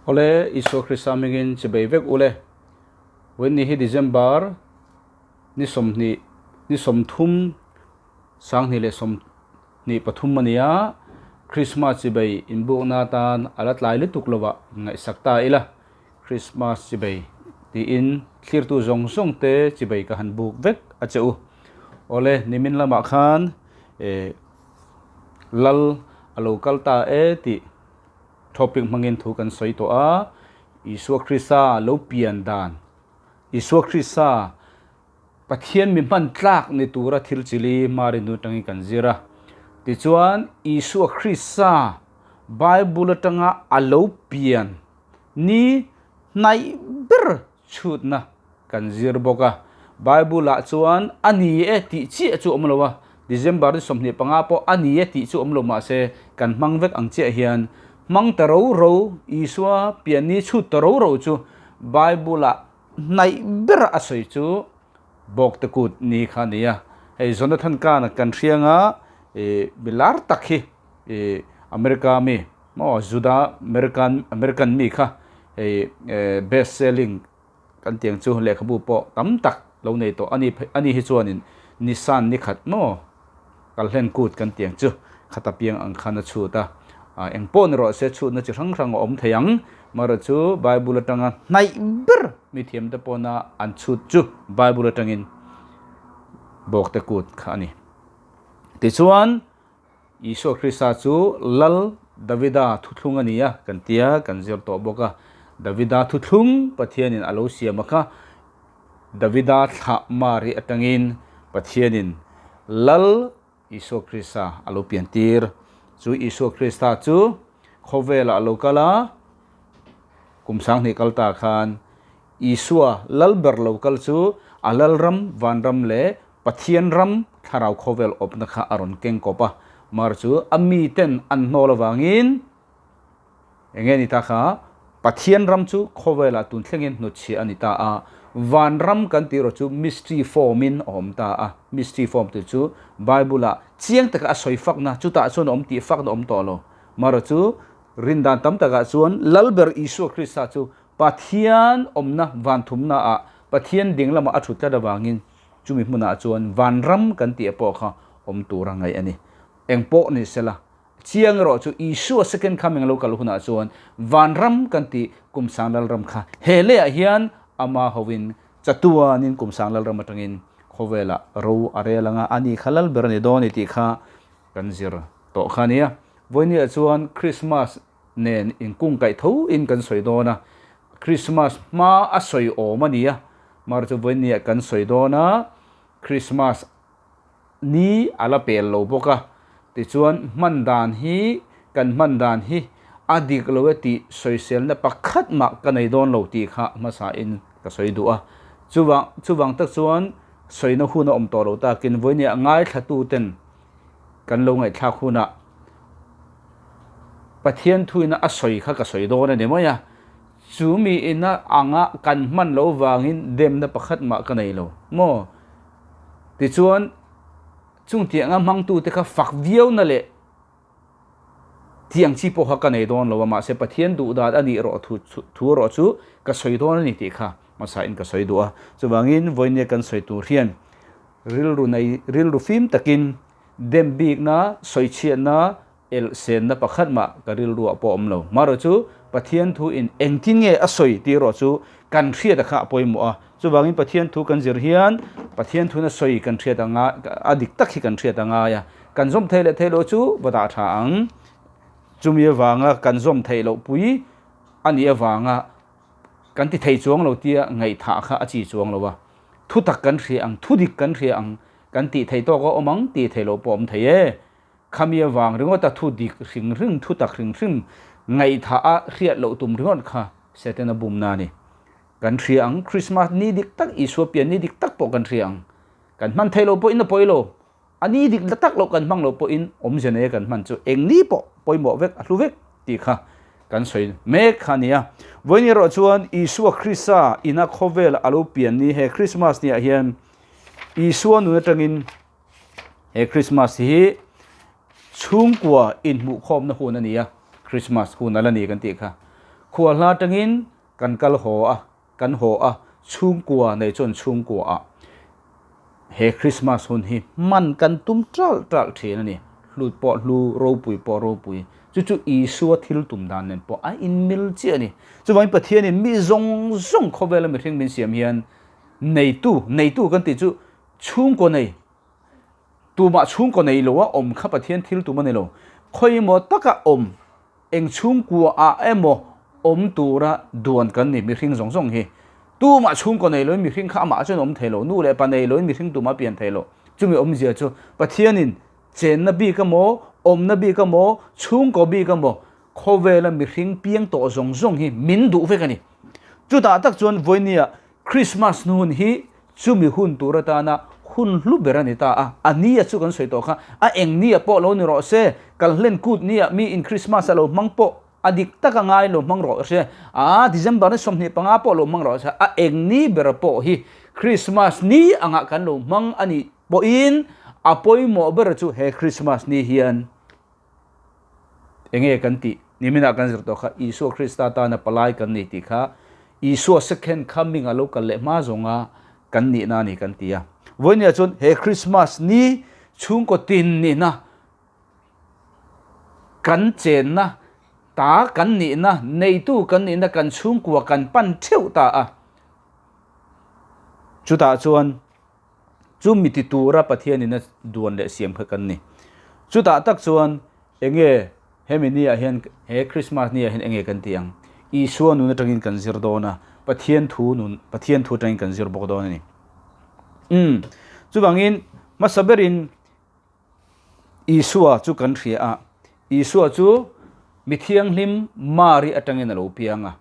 Awle, Isua Krista hmingin chibei vek ule. Vawiin hi December ni 20, ni 30, 2024 a ni a, Krismas chibei inbukna atan a la tlai lutuk lovah inngaihsak ta ila. Krismas chibei tiin thlirtu zawng zawng te chibei ka han buk vek a che u. Awle, nimin lamah khan Lal a lo kal ta e tih. Topic hmangin thu kan sawi tawh a, Isua Krista lo pian dan, Isua Krista Pathian mi hman tlak ni tura thil chili Mari nu atangin kan zir a. Tichuan, Isua Krista Bible atanga a lo pian ni hnaih ber chhutna kan zir bawk a. Bible-ah chuan a ni e tih chiah chu awm lo a, December ni 25 pawh a ni e tih chu awm lo mah se kan hmang vek ang chiah hian hmang ta ro ro, Isua pian ni chhut ta ro ro chu Bible-ah hnaih ber a sawi chu Bawkte kut ni kha a ni a. Hei Jonathan Kahn-a kan hrianga ih mi lar tak hi ih America mi maw Juda American American mi kha hei best selling kan tih ang chu lehkhabu pawh tam tak lo nei tawh a ni a ni hi chuanin Nissan ni khat maw kalhlen kut kan tih ang chu khata piang ang khan a chhut a eng pawh ni rawh se chhutna chi hrang hrang a awm thei ang amaherawh chu Bible atanga hnaih ber mi thiam te pawna an chhut chu Bible atangin bawkte kut kha a ni. Tichuan. Isua Krista chu Lal Davida thuthlung a ni a kan ti a, kan zir tawh bawk a. Davida thuthlung Pathianin a lo siam a kha, Davida thlah Mari atangin Pathianin Lal Isua Krista a lo piantir. Chu Isua Krista chu khawvelah a lo kal a, kum 2000 kal ta khan Isua Lal ber lo kal chu a Lalram, Vanram leh Pathian ram thlarau khawvel awpna kha a rawn keng kawp a, mar chu a miten an hnawl avangin eng nge ni ta kha, Pathian ram chu khawvelah tun thlengin hnutchhiah a ni ta a, van ram kan tih erawh chu mystery form in a awm ta a, mystery form tih chu Bible ah chiang taka a sawi fakna, chutah chuan a awm tih fakna a awm tawh lo, mar chu rindan tam takah chuan Lalber Isua Krista chu Pathian awmna van thumna ah Pathian ding lamah a thut tlat avangin Chumi hmunah chuan vanram kan tih pawh kha awm tur a ngaih a ni. Eng pawh ni sela, chiang erawh chu Isua second coming lo kal hunah chuan vanram kan tih kum sang lalram kha he leiah hian ama hovin chatuanin kum sang lalram atangin khawvelah ro a rel anga a ni kha lal ber a ni dawn i tih kha kan zir tawh kha a nia. Vawinia chuan Christmas nen inkungkaih tho in kan sawi dawn a, Christmas hma a sawi awm a ni a, mar chu vawinia kan sawi dawn a, Christmas ni a la pel lo bawk a, tichuan hman dan hi kan hman dan hi a dik lo e tih sawiselna pakhat mah ka nei dawn lo tih kha hmasa in ka sawi duh a, chuvang chuvang tak chuan sawina hun a awm tawh lo takin vawinia ngaithlatu ten kan lo ngaihthlak hunah Pathian thuina a sawi kha ka sawi dawn a ni mai a, chu mi ina anga kan hman loh vangin demna pakhat mah ka nei lo maw? Tichuan, chung tianga hmangtute kha fak viauna leh tiang chi pawh kha ka nei dawn lo a, mahse Pathian duh dan a nih rawh thu thu erawh chu ka sawi dawn a ni tih kha hmasain ka sawi duh a. Chuvangin vawinia kan sawi tur hian rilru nei rilru fim takin Dem bikna, sawichhiatna, elhsenna pakhat mah ka rilruah pawh awm lo. Marawh chu Pathian thu in engtin nge a sawi tih erawh chu kan hriat a kha a pawimawh a. Chuvangin Pathian thu kan zir hian Pathian thuna sawi kan hriat a ngai, a dik tak hi kan hriat a ngai a. Kan zawm theih leh theih loh chu va dah tha ang. Chumi avanga kan zawm theih loh pui a nih avanga kan ti thei chuang lo tia ngaihthah kha a chi chuang lo a. Thu tak kan hria ang, thu dik kan hria ang Kan tih theih tawk a awm ang tih theih loh pawh awm thei e. Khami avang ringawta thu dik hring hring, thu tak hring hring ngaihthah a hriat loh tum ringawt kha Setana bumna a ni. Kan hria ang, Krismas ni dik tak, Isua pian ni dik tak pawh kan hria ang. Kan hman theih loh pawhin a pawi lo. A ni dik la tak loh kan hmang loh pawhin awmzia nei a kan hman chu eng ni pawh pawimawh vek, a hlu vek tih kha kan sawi mek kha a ni a. Vawiin erawh chuan Isua Krista ina khawvel a lo pian ni he Krismas niah hian Isua nun atangin he Christmas hi chhungkua inhmuhkhawmna hun a ni a, Christmas hun a la ni kan tih kha. Khual hla atangin kan kal haw a, kan haw a, chhungkua nei chuan chhungkua ah he Christmas hun hi hman kan tum ṭalh ṭalh ṭhin a ni. Hlut pawh hlu, ropui pawh ropui. Chu chu Isua thil tum dan nen pawh a inmil chiah a ni. Chuvangin Pathianin mi zawng zawng khawvela mihring min siam hian neitu, neitu kan tih chu chhungkaw nei, tumah chhungkaw nei loa awm kha Pathian thil tum a ni lo. Khawimaw taka awm Eng chhungkua ah emaw awm tura duan kan ni mihring zawng zawng hi. Tumah chhungkaw nei loin mihring kha amah chuan awm thei lo, nu leh pa nei loin mihring tumah pian thei lo. Chumi awmzia chu Pathianin chenna bik emaw, awmna bik emaw, chhungkaw bik emaw khawvela mihring piang tawh zawng zawng hi min duh vek a ni. Chutah tak chuan vawinia Krismas nun hi chumi hun tur atana hun hlu ber a ni ta a, a nia chu kan sawi tawh kha, a eng nia pawh lo ni rawh se, kal hlen kut nia mi in Krismas a lo hmang pawh a dik tak a ngai lo hmang rawh se, a December ni 25 pawh lo hmang rawh se, a eng ni ber pawh hi Krismas ni angah kan lo hmang a nih pawhin a pawimawh ber chu he Krismas ni hian Enge kan tih? Niminah kan zir tawh kha Isua Krista tana palai kan ni tih kha Isua second coming a lo kal leh hma zawnga kan nihna a ni kan ti a. Vawinia chuan he Christmas ni chhungkaw tin nihna kan chenna ta kan nihna neitu kan nihna kan chhungkua kan pan theuh ta a. Chutah chuan Chu mi ti tura Pathianin a duan leh siam kha kan ni. Chutah tak chuan enge hemi niah hian he Krismas niah hian enge kan tih ang? Isua nun atangin kan zir dawn a, Pathian thu nun Pathian thu atangin kan zir bawk dawn a ni. Umm chuvangin hmasa berin Isua chu kan hria a, Isua chu mi thianghlim Mari atangin a lo piang a.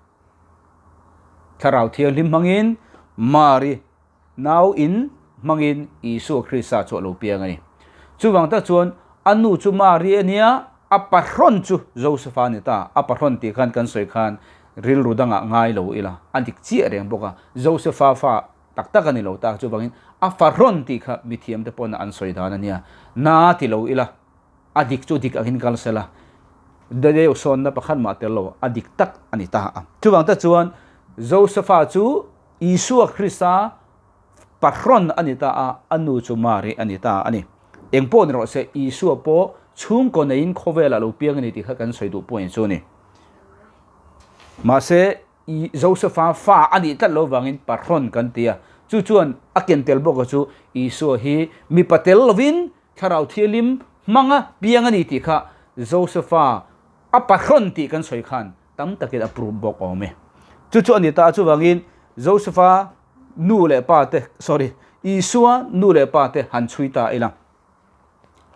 Thlarau thianghlim hmangin Mari Nau in hmangin Isua Krista chu a lo piang a ni. Chuvang tak chuan a nu chu Mari a nia, a pahrawn chu Josefa a ni ta. A pahrawn tih khan kan sawi khan rilru dangah ngai lo ila, a dik chiah reng bawk a. Josefa fa tak tak a ni lo ta, chuvangin a fahrawn tih kha mithiamte pawhin an sawi dan a nia. Na ti lo ila, a dik chu dik angin kal sela, deuh sawnna pakhat mah tel lo, a dik tak a ni ta a. Chuvang tak chuan Josefa chu Isua Krista pahrawn a ni ta a, a nu chu Mari a ni ta a ni. Eng pawh ni rawh se, Isua pawh chhungkaw neiin khawvelah lo piang a ni tih kha kan sawi duh pawhin chu a ni. Mahse, Josefa fa a nih tlat lo vangin pahrawn kan ti a, chu chuan a ken tel bawk a chu Isua hi mipa tel lovin Thlarau Thianghlim hmanga piang a ni tih kha Josefa a pahrawn tih kan sawi khan tam takin a prove bawk awm e. Chu chu a ni ta a, chuvangin Josefa nu leh pa te, sorry, Isua nu leh pa te han chhui ta ila.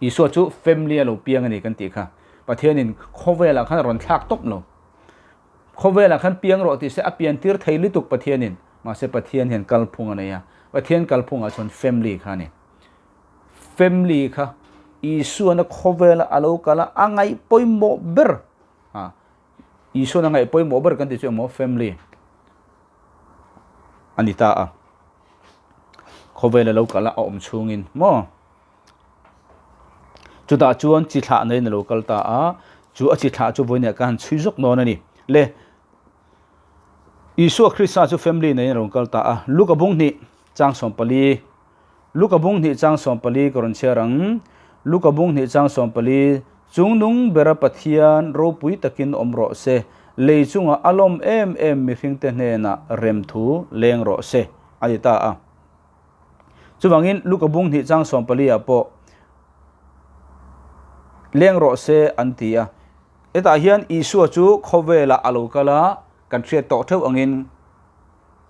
Isua chu family a lo piang a ni kan tih kha. Pathianin khawvelah khan a rawn thlak tawp lo. Khawvelah khan piang rawh tih se a pian tir thei lutuk Pathianin. Mahse Pathian hian kalphung a nei a. Pathian kalphungah chuan family kha a ni. Family kha Isuana khawvela a lo kal a, a ngaih pawimawh ber. A Isuan a ngaih pawimawh ber kan tih chu emaw family a ni ta a. Khawvel a lo kal a, a awm chhungin maw. Chutah chuan chi thlah neiin a lo kal ta a, chu a chi thlah chu vawiinah ka han chhui zawk dawn a ni. Le Isua Krista chu family neiin a rawn kal ta a, Luka bung hnih chang 14 Luka bung hnih chang 14 ka rawn chhiar ang. Luka bung hnih chang 14, Chungnung bera Pathian ropui takin awm rawh se, lei chungah a lawm em em mihringte hnenah rem thu leng rawh se, a ti ta a. Chuvangin Luka bung hnih chang 14 ah pawh leng rawh se an ti a. Hetah hian Isua chu khawvelah a lo kal a, kan hriat tawh theuh angin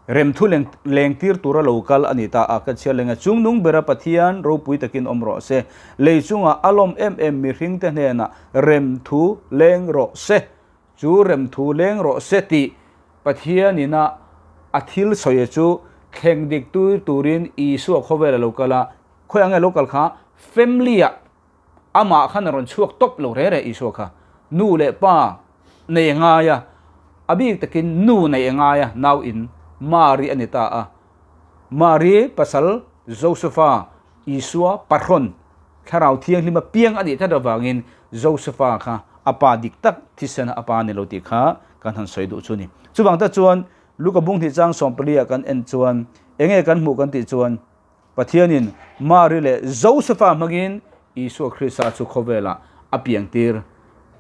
Remthu lengtir tura lo kal a ni ta a, ka chhiar leng a, Chungnung bera Pathian ropui takin awm rawh se, lei chungah a lawm em em mihringte hnenah remthu leng rawh se, chu remthu leng rawh se tih Pathianina a thil sawi chu thleng dik tu turin Isua khawvel a lo kal a, khawi ang nge a lo kal kha family-ah Amah khan a rawn chhuak tawp lo reh reh Isua kha. Nu leh pa nei a ngai a, a bik takin nu nei a ngai a, nau in Mari a ni ta a. Mari pasal Josefa Isua pahrawn Thlarau Thianghlima piang a nih tlat avangin Josefa kha a pa dik tak thisena a pa a ni lo tih kha kan han sawi duh chu ni. Chuvang tak chuan Luka bung hnih chang 14 ah kan en chuan enge kan hmuh kan tih chuan Pathianin Mari leh Josefa hmangin Isua Krista chu khawvelah a piang tir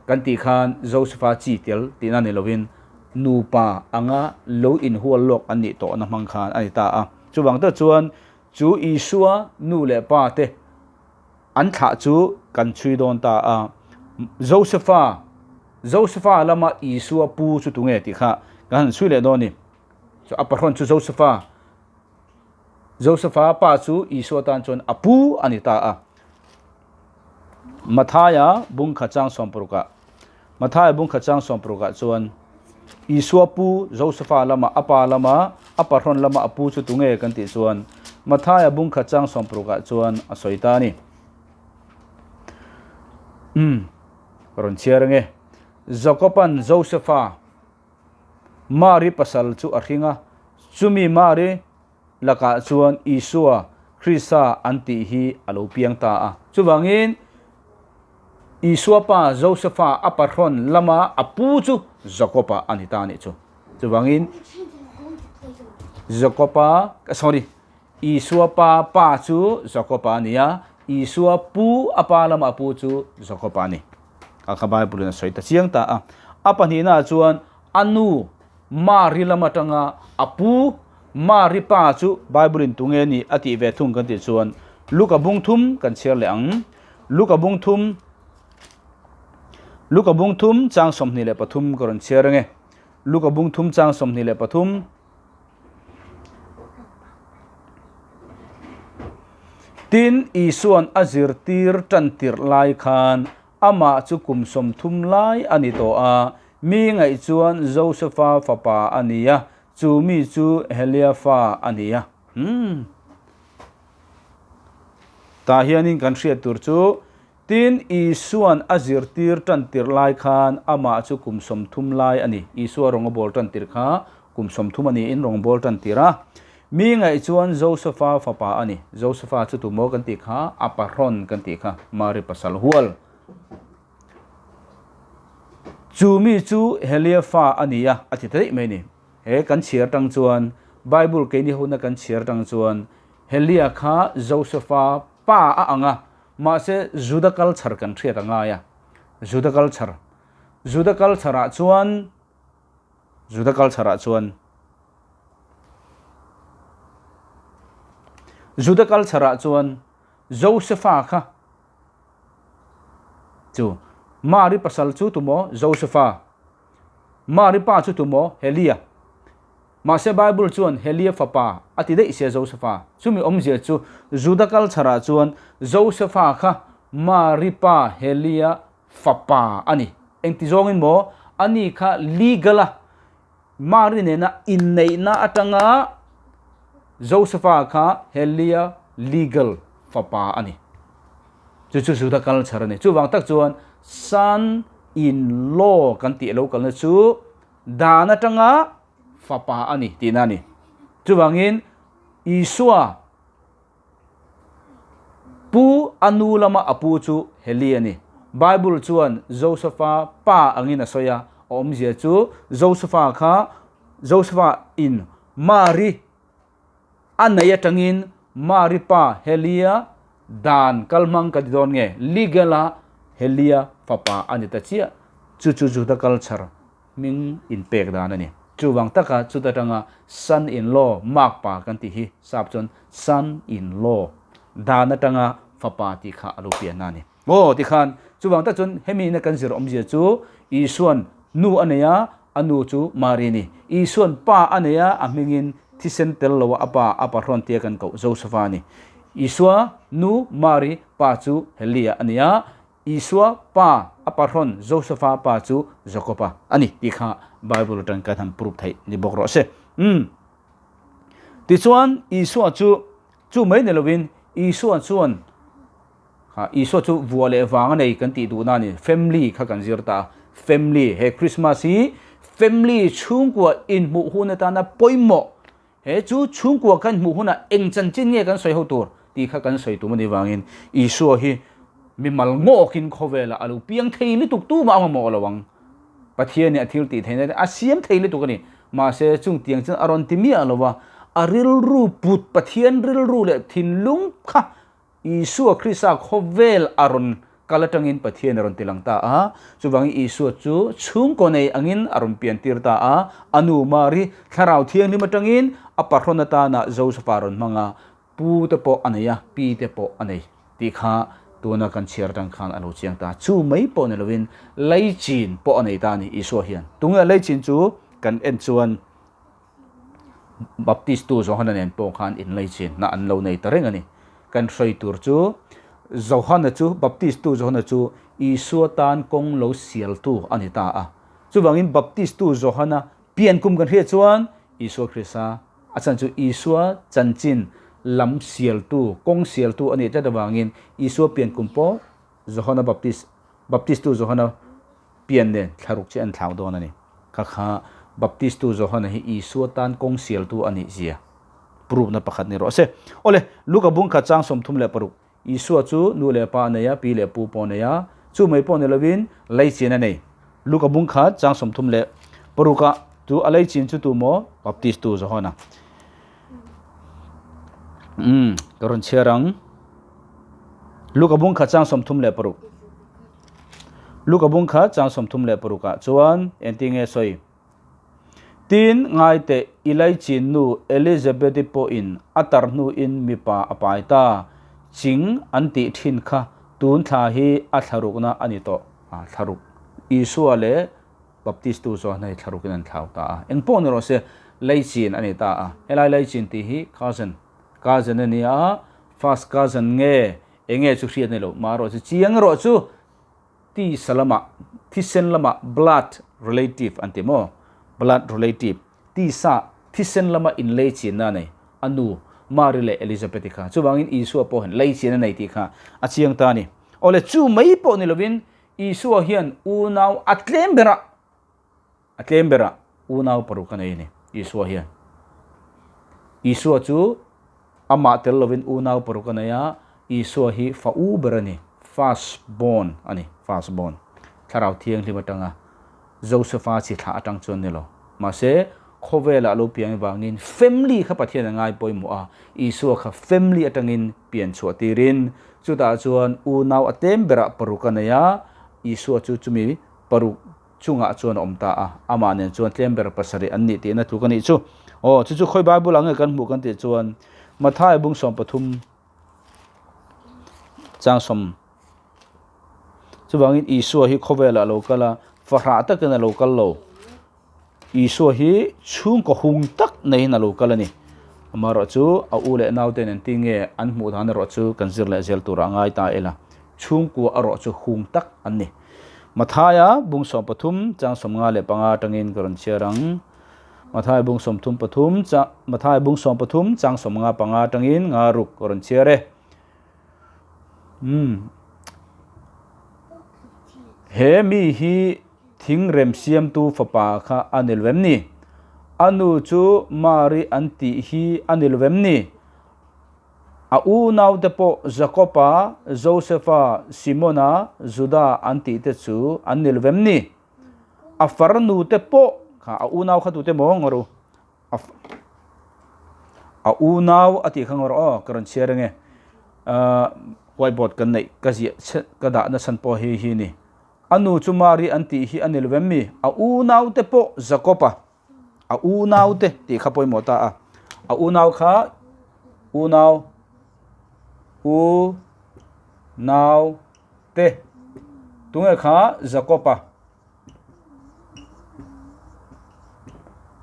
kan tih khan Josefa chi tel tihna ni lovin nupa anga lo inhual lawk an nih tawhna hmang khan a ni ta a. Chuvang tak chuan chu Isua nu leh pa te an thlah chu kan chhui dawn ta a. Josefa, Josefa lama Isua pu chu tunge tih kha kan han chhui leh dawn a ni. Chu a pahrawn chu Josefa, Josefa pa chu Isua tan chuan a pu a ni ta a. Mathaia bungkha chang sawmparukah, Mathaia bungkha chang sawmparukah chuan Isua pu Josefa lama a pa lama a pahrawn lama a pu chu tunge kan tih chuan Mathaia bungkha chang sawmparukah chuan a sawi ta a ni. Umm, rawn chhiar ange. Jakoban Josefa Mari pasal chu a hring a, chumi Mari lakah chuan Isua, Krista an tih hi a lo piang ta a. Chuvangin, Isua pa Josefa a pahrawn lama a pu chu Jakoba a ni ta a nih chu. Chuvangin, Jakoba, sorry, Isua pa pa chu Jakoba a ni a, Isua pu a pa lama a pu chu Jakoba a ni. A kha Bible in a sawi ta chiang ta a. A pahnihna ah chuan a nu Mari lam atanga a pu Mari pa chu Bible in tunge ni a tih ve thung kan tih chuan Luka bung thum kan chhiar leh ang. Luka bung thum Luka bung thum chang 23 ka rawn chhiar ange. Luka bung thum chang 23. Tin, Isua'n a zirtir tan tirh lai khan amah chu kum 30 lai a ni tawh a, mi ngaih chuan Josefa fapa a ni a, chu mi chu Helia fa a ni a. Hmm. Tah hianin kan hriat tur chu, tin, Isua'n a zirtir tan tirh lai khan amah chu kum 30 lai a ni. Isua rawng a bawl tan tirh kha kum 30 a niin rawng bawl tan tir a. Mi ngaih chuan Josefa fapa a ni. Josefa chu tumaw kan tih kha? A pahrawn kan tih kha, Mari pasal hual. Chu mi chu Helia fa a ni a, a ti ta daih mai a ni. He kan chhiar tang chuan, Bible keini huna kan chhiar tang chuan, Helia kha Josefa pa a ang a, mahse Juda culture kan hriat a ngai a. Juda culture. Juda culture ah chuan Juda culture ah chuan Juda culture ah chuan Josefa kha chu Mari pasal chu tumaw Josefa Mari pa chu tumaw Helia Mahse Bible chuan Helia fapa a ti daih sia Josefa chumi awmzia chu Juda culture ah chuan Josefa kha Mari pa Helia fapa a ni. Engti zawngin maw ani kha legal a Mari nena inneihna atanga Josefa kha Helia legal fapa a ni. Chu chu Juda culture a ni. Chuvang tak chuan son in law kan tih lo kalna chu dan atanga fapa a ni tihna a ni. Chuvangin Isua Pu a nu lama a pu chu Heli a ni. Bible chuan Josefa pa angin a sawi a, a awmzia chu Josefa kha Josefa in Mari a nei atangin Mari pa Helia dan kalhmang ka ti dawn nge legal a Helia fapa a ni ta chiah. Chu chu Juda culture hming inpek dan a ni. Chuvang taka chuta tanga son in law mark pa kan tih hi sap chuan son in law dan atanga fapa tih kha a lo pian a ni. Aw tikhan chuvang tak chuan hemi ina kan zir awmzia chu Isuan nu a nei a, a nu chu Mari a ni. Isuan pa a nei a, a hmingin thisen tel loa a pa a pahrawn tia kan koh Josefa a ni. Isua nu Mari pa chu Helia a ni a, Isua pa a pahrawn Josefa pa chu Jakoba a ni tih kha Bible atang kan han prove theih ni bawk rawh se. Umm. Tichuan Isua chu chu mai ni lovin Isua chuan kha Isua chu vua leh vang a nei kan tih duhna a ni. Family kha kan zir ta a. Family he Christmas hi family chhungkua inhmuh hun atana pawimawh He chu chhungkua kan hmuh hunah eng chanchin nge kan sawi ho tur tih kha kan sawi tum a nih vangin Isua hi mimal ngawkin khawvelah a lo piang thei lutuk tumah a mamawh lo ang. Pathianin a thil tih theihna te a siam thei lutuk a ni. Mahse, chung tiang chuan a rawn ti miah lo va, a rilru put Pathian rilru leh thinlung kha Isua Krista khawvel a rawn kal atangin Pathian a rawn ti lang ta a. Chuvangin Isua chu chhungkaw nei angin a rawn pian tir ta a. A nu Mari Thlarau Thianghlim atangin a pahrawn atana Josefa rawn hmang a, Pu te pawh a nei a, pi te pawh a nei tih kha tuna kan chhiar atang khan a lo chiang ta. Chu mai pawh ni lovin leichin pawh a nei ta a ni Isua hian. Tunge leichin chu kan en chuan Baptist tu Johana nen pawh khan inleichin na an lo nei ta reng a ni. Kan hruai tur chu Johana chu Baptist tu Johana chu Isua tan kawng lo sialtu a ni ta a. Chuvangin Baptist tu Johana pian kum kan hriat chuan Isua Krista A chhan chu Isua chanchin lam sialtu, kawng sialtu a nih tlat avangin Isua pian kum pawh Johana Baptist, Baptistu Johana pian nen thlaruk chi an thlau dawn a ni. Kha kha Baptistu Johana hi Isua tan kawng sialtu a nih zia proof na pakhat ni rawh se. Awle, Luka bung khat chang 36, Isua chu nu leh pa a nei a, pi leh pu pawh a nei a, chu mai pawh ni lovin leichin a nei. Luka bung khat chang 36 ah chu a leichin chu tu maw? Baptist tu Johana. Umm, ka rawn chhiar ang. Luka bung khat chang 36. Luka bung khat chang 36 ah chuan engtin nge sawi? Tin, ngaiteh, i laichin nu Elizabeth-i pawhin a tar hnuin mipa a pai ta, ching an tih thin kha tun thla hi a thlarukna a ni tawh. A thlaruk. Isua leh Baptistu chuan hei thlarukin an thlau ta a. Eng pawh ni rawh se, laichin a ni ta a. Helai laichin tih hi cousin, cousin a ni a, first cousin nge, eng nge chu hriat a ni lo. Marawh chu chiang erawh chu Tisa lamah, thisen lamah blood relative an ti maw? Blood relative, tisa, thisen lama inleichinna a nei, a nu Mari leh Elizabeth-i kha. Chuvangin Isua pawh hian leichin a nei tih kha a chiang ta a ni. Awle, chu mai pawh ni lovin Isua hian unau a tlem berah, a tlem berah unau paruk a nei a ni, Isua hian. Isua chu amah tel lovin unau paruk a nei a, Isua hi fa u ber a ni, first born a ni, first born. Thlarau Thianghlim atanga Josepha chi thlah atang chuan ni lo. Mahse, khawvelah lo piang avangin family kha Pathian a ngai pawimawh a, Isua kha family atangin pian chhuah tirin, chutah chuan unau a tlem berah paruk a nei a, Isua chu chumi paruk chungah chuan a awm ta a, amah nen chuan tlem ber pasarih an nih tihna tluk a nih chu. Aw, chu chu khawi Bible ah nge kan hmuh kan tih chuan Matthai bung 13 chang sawm chuvangin Isua hi khawvelah a lo kal a, fahrah takin a lo kal lo. Isua hi chhungkaw hung tak neiin a lo kal a ni. Amaherawh chu a u leh naute nen ti nge an hmuh dan erawh chu kan zir leh zel turah a ngai ta ila. Chhungkua erawh chu hung tak an ni. Mathaia bung 13 chang 55 atangin ka rawn chhiar ang. Mathaia bung 33 chang Mathaia bung 13 chang 55 atangin nga ruk ka rawn chhiar e. Umm. He mi hi Thingrem siamtu fapa kha a ni lo em ni? A nu chu Mari an tih hi a ni lo em ni? A unaute pawh Jakoba, Josefa, Simona, Juda an tih te chu an ni lo em ni? A farnu te pawh kha a unau kha tute maw ngawr u? A unau a tih kha ngawr aw ka rawn chhiar ange. Whiteboard kan neih ka ziah ka dah nachhan pawh hei hi a ni. A nu chu Mari an tih hi a ni lo em mi? A unaute pawh Jakob-a, a unaute tih kha pawimawh ta a. A unau kha unau, u nau te. Tunge kha Jakob-a?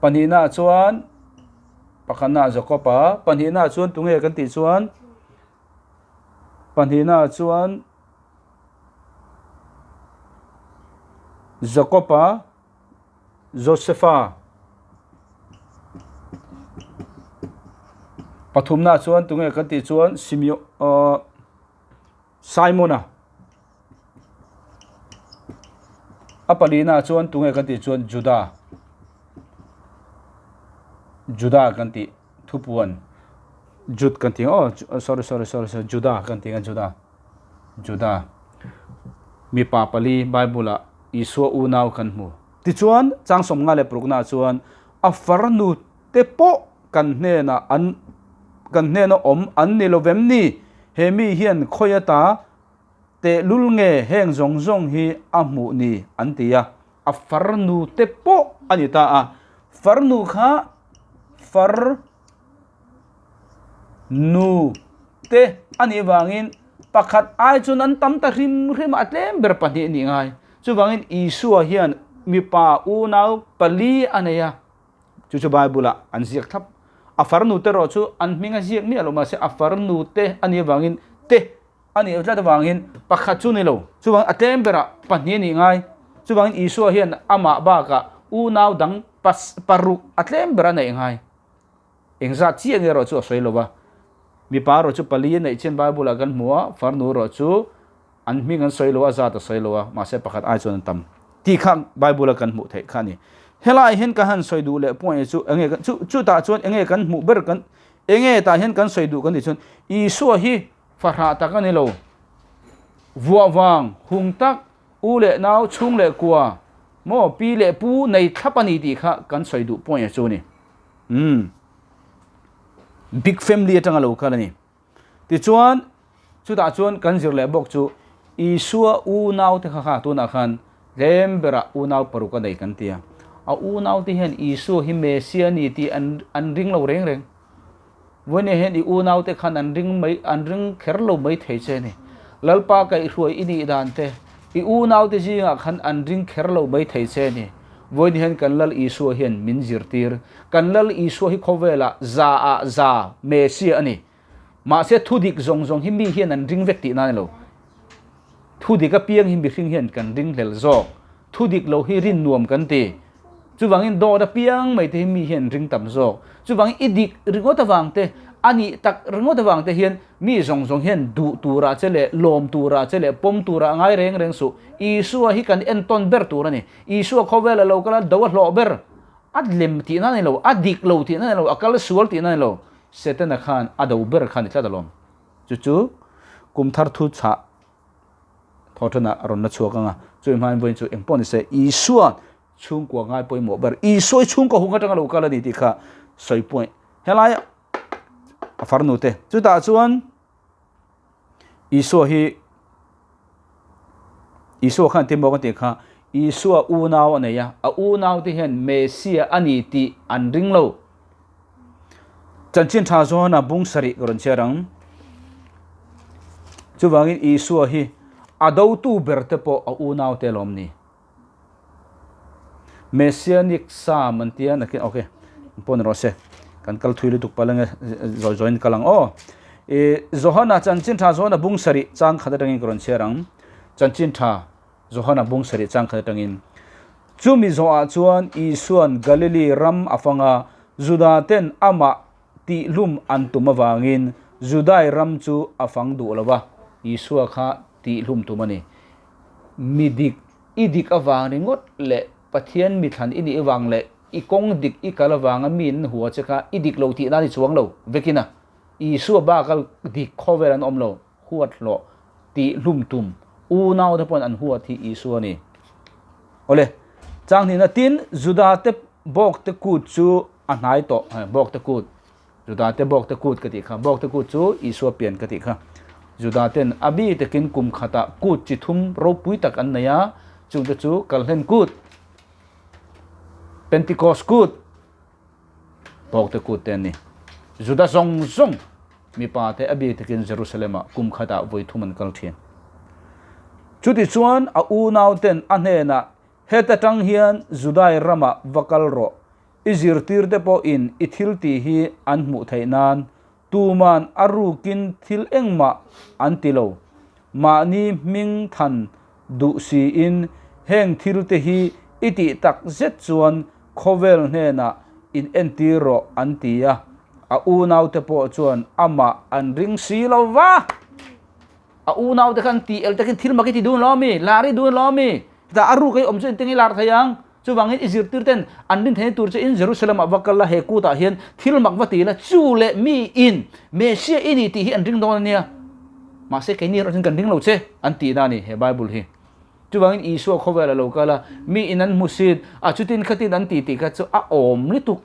Pahnihnaah chuan pakhatnaah Jakob-a, pahnihnaah chuan tunge kan tih chuan pahnihnaah chuan Jakob-a, Josefa pathumna chuan tunge kan tih chuan Simeo uh, Simona a palina chuan tunge kan tih chuan Juda Juda kan tih thupuan Jud kan tih oh sorry sorry sorry sorry Juda kan tih Juda Juda mipa pali Bible-ah Isua unau kan hmu. Tichuan, chang 56 na chuan a farnu te pawh kan hnenah an kan hnena awm an ni lovem ni? He mi hian khawi ata tehlul nge heng zawng zawng hi a hmuh ni? an ti a. A farnu te pawh a ni ta a. Farnu kha far nu te a nih vangin pakhat ai chuan an tam ta hrim hrim a, a tlem ber pahnih a nih ngai. Chuvangin Isua hian mipa unau pali a nei a, chu chu Bible ah an ziak thlap. A farnu te erawh chu an hming a ziak miah lo mahse a farnu te a nih avangin te a nih tlat avangin pakhat chu ni lo. Chuvangin a tlem berah pahnih a nih ngai. Chuvangin Isua hian amah bakah unau dang paruk a tlem ber a neih ngai. Engzat chiah nge erawh chu a sawi lo va. Mipa erawh chu pali a neih chian Bible ah kan hmu a, farnu erawh chu an hming an sawi lo a, zat a sawi lo a, mahse pakhat ai chuan an tam tih kha Bible a kan hmuh theih kha a ni. Helai hian ka han sawi duh leh point chu enge chu chutah chuan enge kan hmuh ber kan enge tah hian kan sawi duh kan tih chuan Isua hi fahrah tak a ni lo. Vuah vang, hung tak, u leh nau, chhung leh kua, maw pi leh pu nei thlap a ni tih kha kan sawi duh point chu a ni. Umm. Big family atanga lo kal a ni. Tichuan, chutah chuan kan zir leh bawk chu Isua unaute kha kha tunah khan tlem berah unau paruk a nei kan ti a. A unaute hian Isua hi Messia a ni tih an an ring lo reng reng. Vawinia hian i unaute khan an ring mai an ring kher lo mai thei che a ni. Lalpa kaihhruai i nih dan te i unaute zingah khan an ring kher lo mai thei che a ni. Vawiin hian kan Lal Isua hian min zirtir. Kan Lal Isua hi khawvelah za ah za Messia a ni. Mahse thudik zawng zawng hi mi hian an ring vek tihna a ni lo. Thudik apiang hi mihring hian kan ring hlel zawk. Thudik lo hi rin nuam kan ti. Chuvangin dawt apiang mai te hi mi hian ring tam zawk. Chuvangin i dik ringawt avang te, a nih tak ringawt avang te hian mi zawng zawng hian duh turah che leh lawm turah che leh pawm turah ngai reng reng suh. Isua hi kan entawn ber tur a ni. Isua khawvel a lo kal a, do a hlawh ber. A lem tihna a ni lo, a dik lo tihna a ni lo, a kal sual tihna a ni lo. Setana khan a do ber kha a ni tlat alawm. Chu chu kum thar thu chhah thawhṭanah a rawn la chhuak ang a, chumi hmain vawiin chu engpawh ni se, Isua chhungkua ngai pawimawh ber, Isua i chhungkaw hung atanga lo kal a ni tih kha sawi pawih helai a farnu te. Chutah chuan Isua hi Isua khan tin bawk a tih kha, Isua unau a nei a, a unau te hian Messia a ni tih an ring lo. Chanchin tha zawn a bung sarih ka rawn chhiar ang. Chuvangin Isua hi a dotu ber te pawh a unau te lawm ni. Messianic Psalm an tia nakin ok pawh ni rawh se kan kal thui lutuk palh ange zawi zawiin kal ang aw. I Johana chanchin tha Johana bung sarih chang khat atangin ka rawn chhiar ang. Chanchin tha Johana bung sarih chang khat atangin chumi zawhah chuan Isuan Galili ram a fang a, Juda ten amah tihlum an tum avangin Judai ram chu a fang duh lo va, Isua kha tihlum tum a ni. Mi dik i dik avang ringawt leh Pathian mi thlan i nih avang leh i kawng dik i kal avanga mi in hua che kha i dik lo tih nan i chuang lo vekin a. Isua baka dik khawvel an awm lo, huat hlawh tih hlum tum unau te pawhin an huat hi Isua a ni. Awle, chang hnihna tin Juda te bawk te kut chu a hnai tawh, bawk te kut. Juda te bawk te kut ka tih kha, bawk te kut chu Isua pian ka tih kha. Juda ten a bi takin kum khatah kut chi thum ropui tak an nei a, chungte chu Kalhlen kut, Pentecost kut, bawk te kut te an ni. Juda zawng zawng mipa te a bi takin Jerusalem ah kum khatah vawi thum an kal thin. Chutichuan a unau ten a hnenah, Heta tang hian Judai ramah va kal rawh, I zirtirte pawhin i thil tih hi an hmuh theih nan tuman a rukin thil engmah an ti lo. Mahni hming than duh siin heng thilte hi i tih tak zet chuan khawvel hnenah in entir rawh an ti a, a unaute pawh chuan amah an ring si lo va. A unaute khan tih el takin thil mak i ti dun lo ami? Lar i dun lo ami? Hetah a ruk a i awm chu engtin nge i lar thei ang? Chuvangin i zirtir ten an rin theihna tur che in Jerusalem ah va kal la, he kut ah hian thil mak va ti la, chu leh mi in Messiah i ni tih hi an ring dawn a nia. Mahse keini erawh chuan kan ring lo che an tihna a ni he Bible hi. Chuvangin Isua khawvel a lo kal a, mi in an hmusit a, chutin khatin an ti tih kha chu a awm lutuk.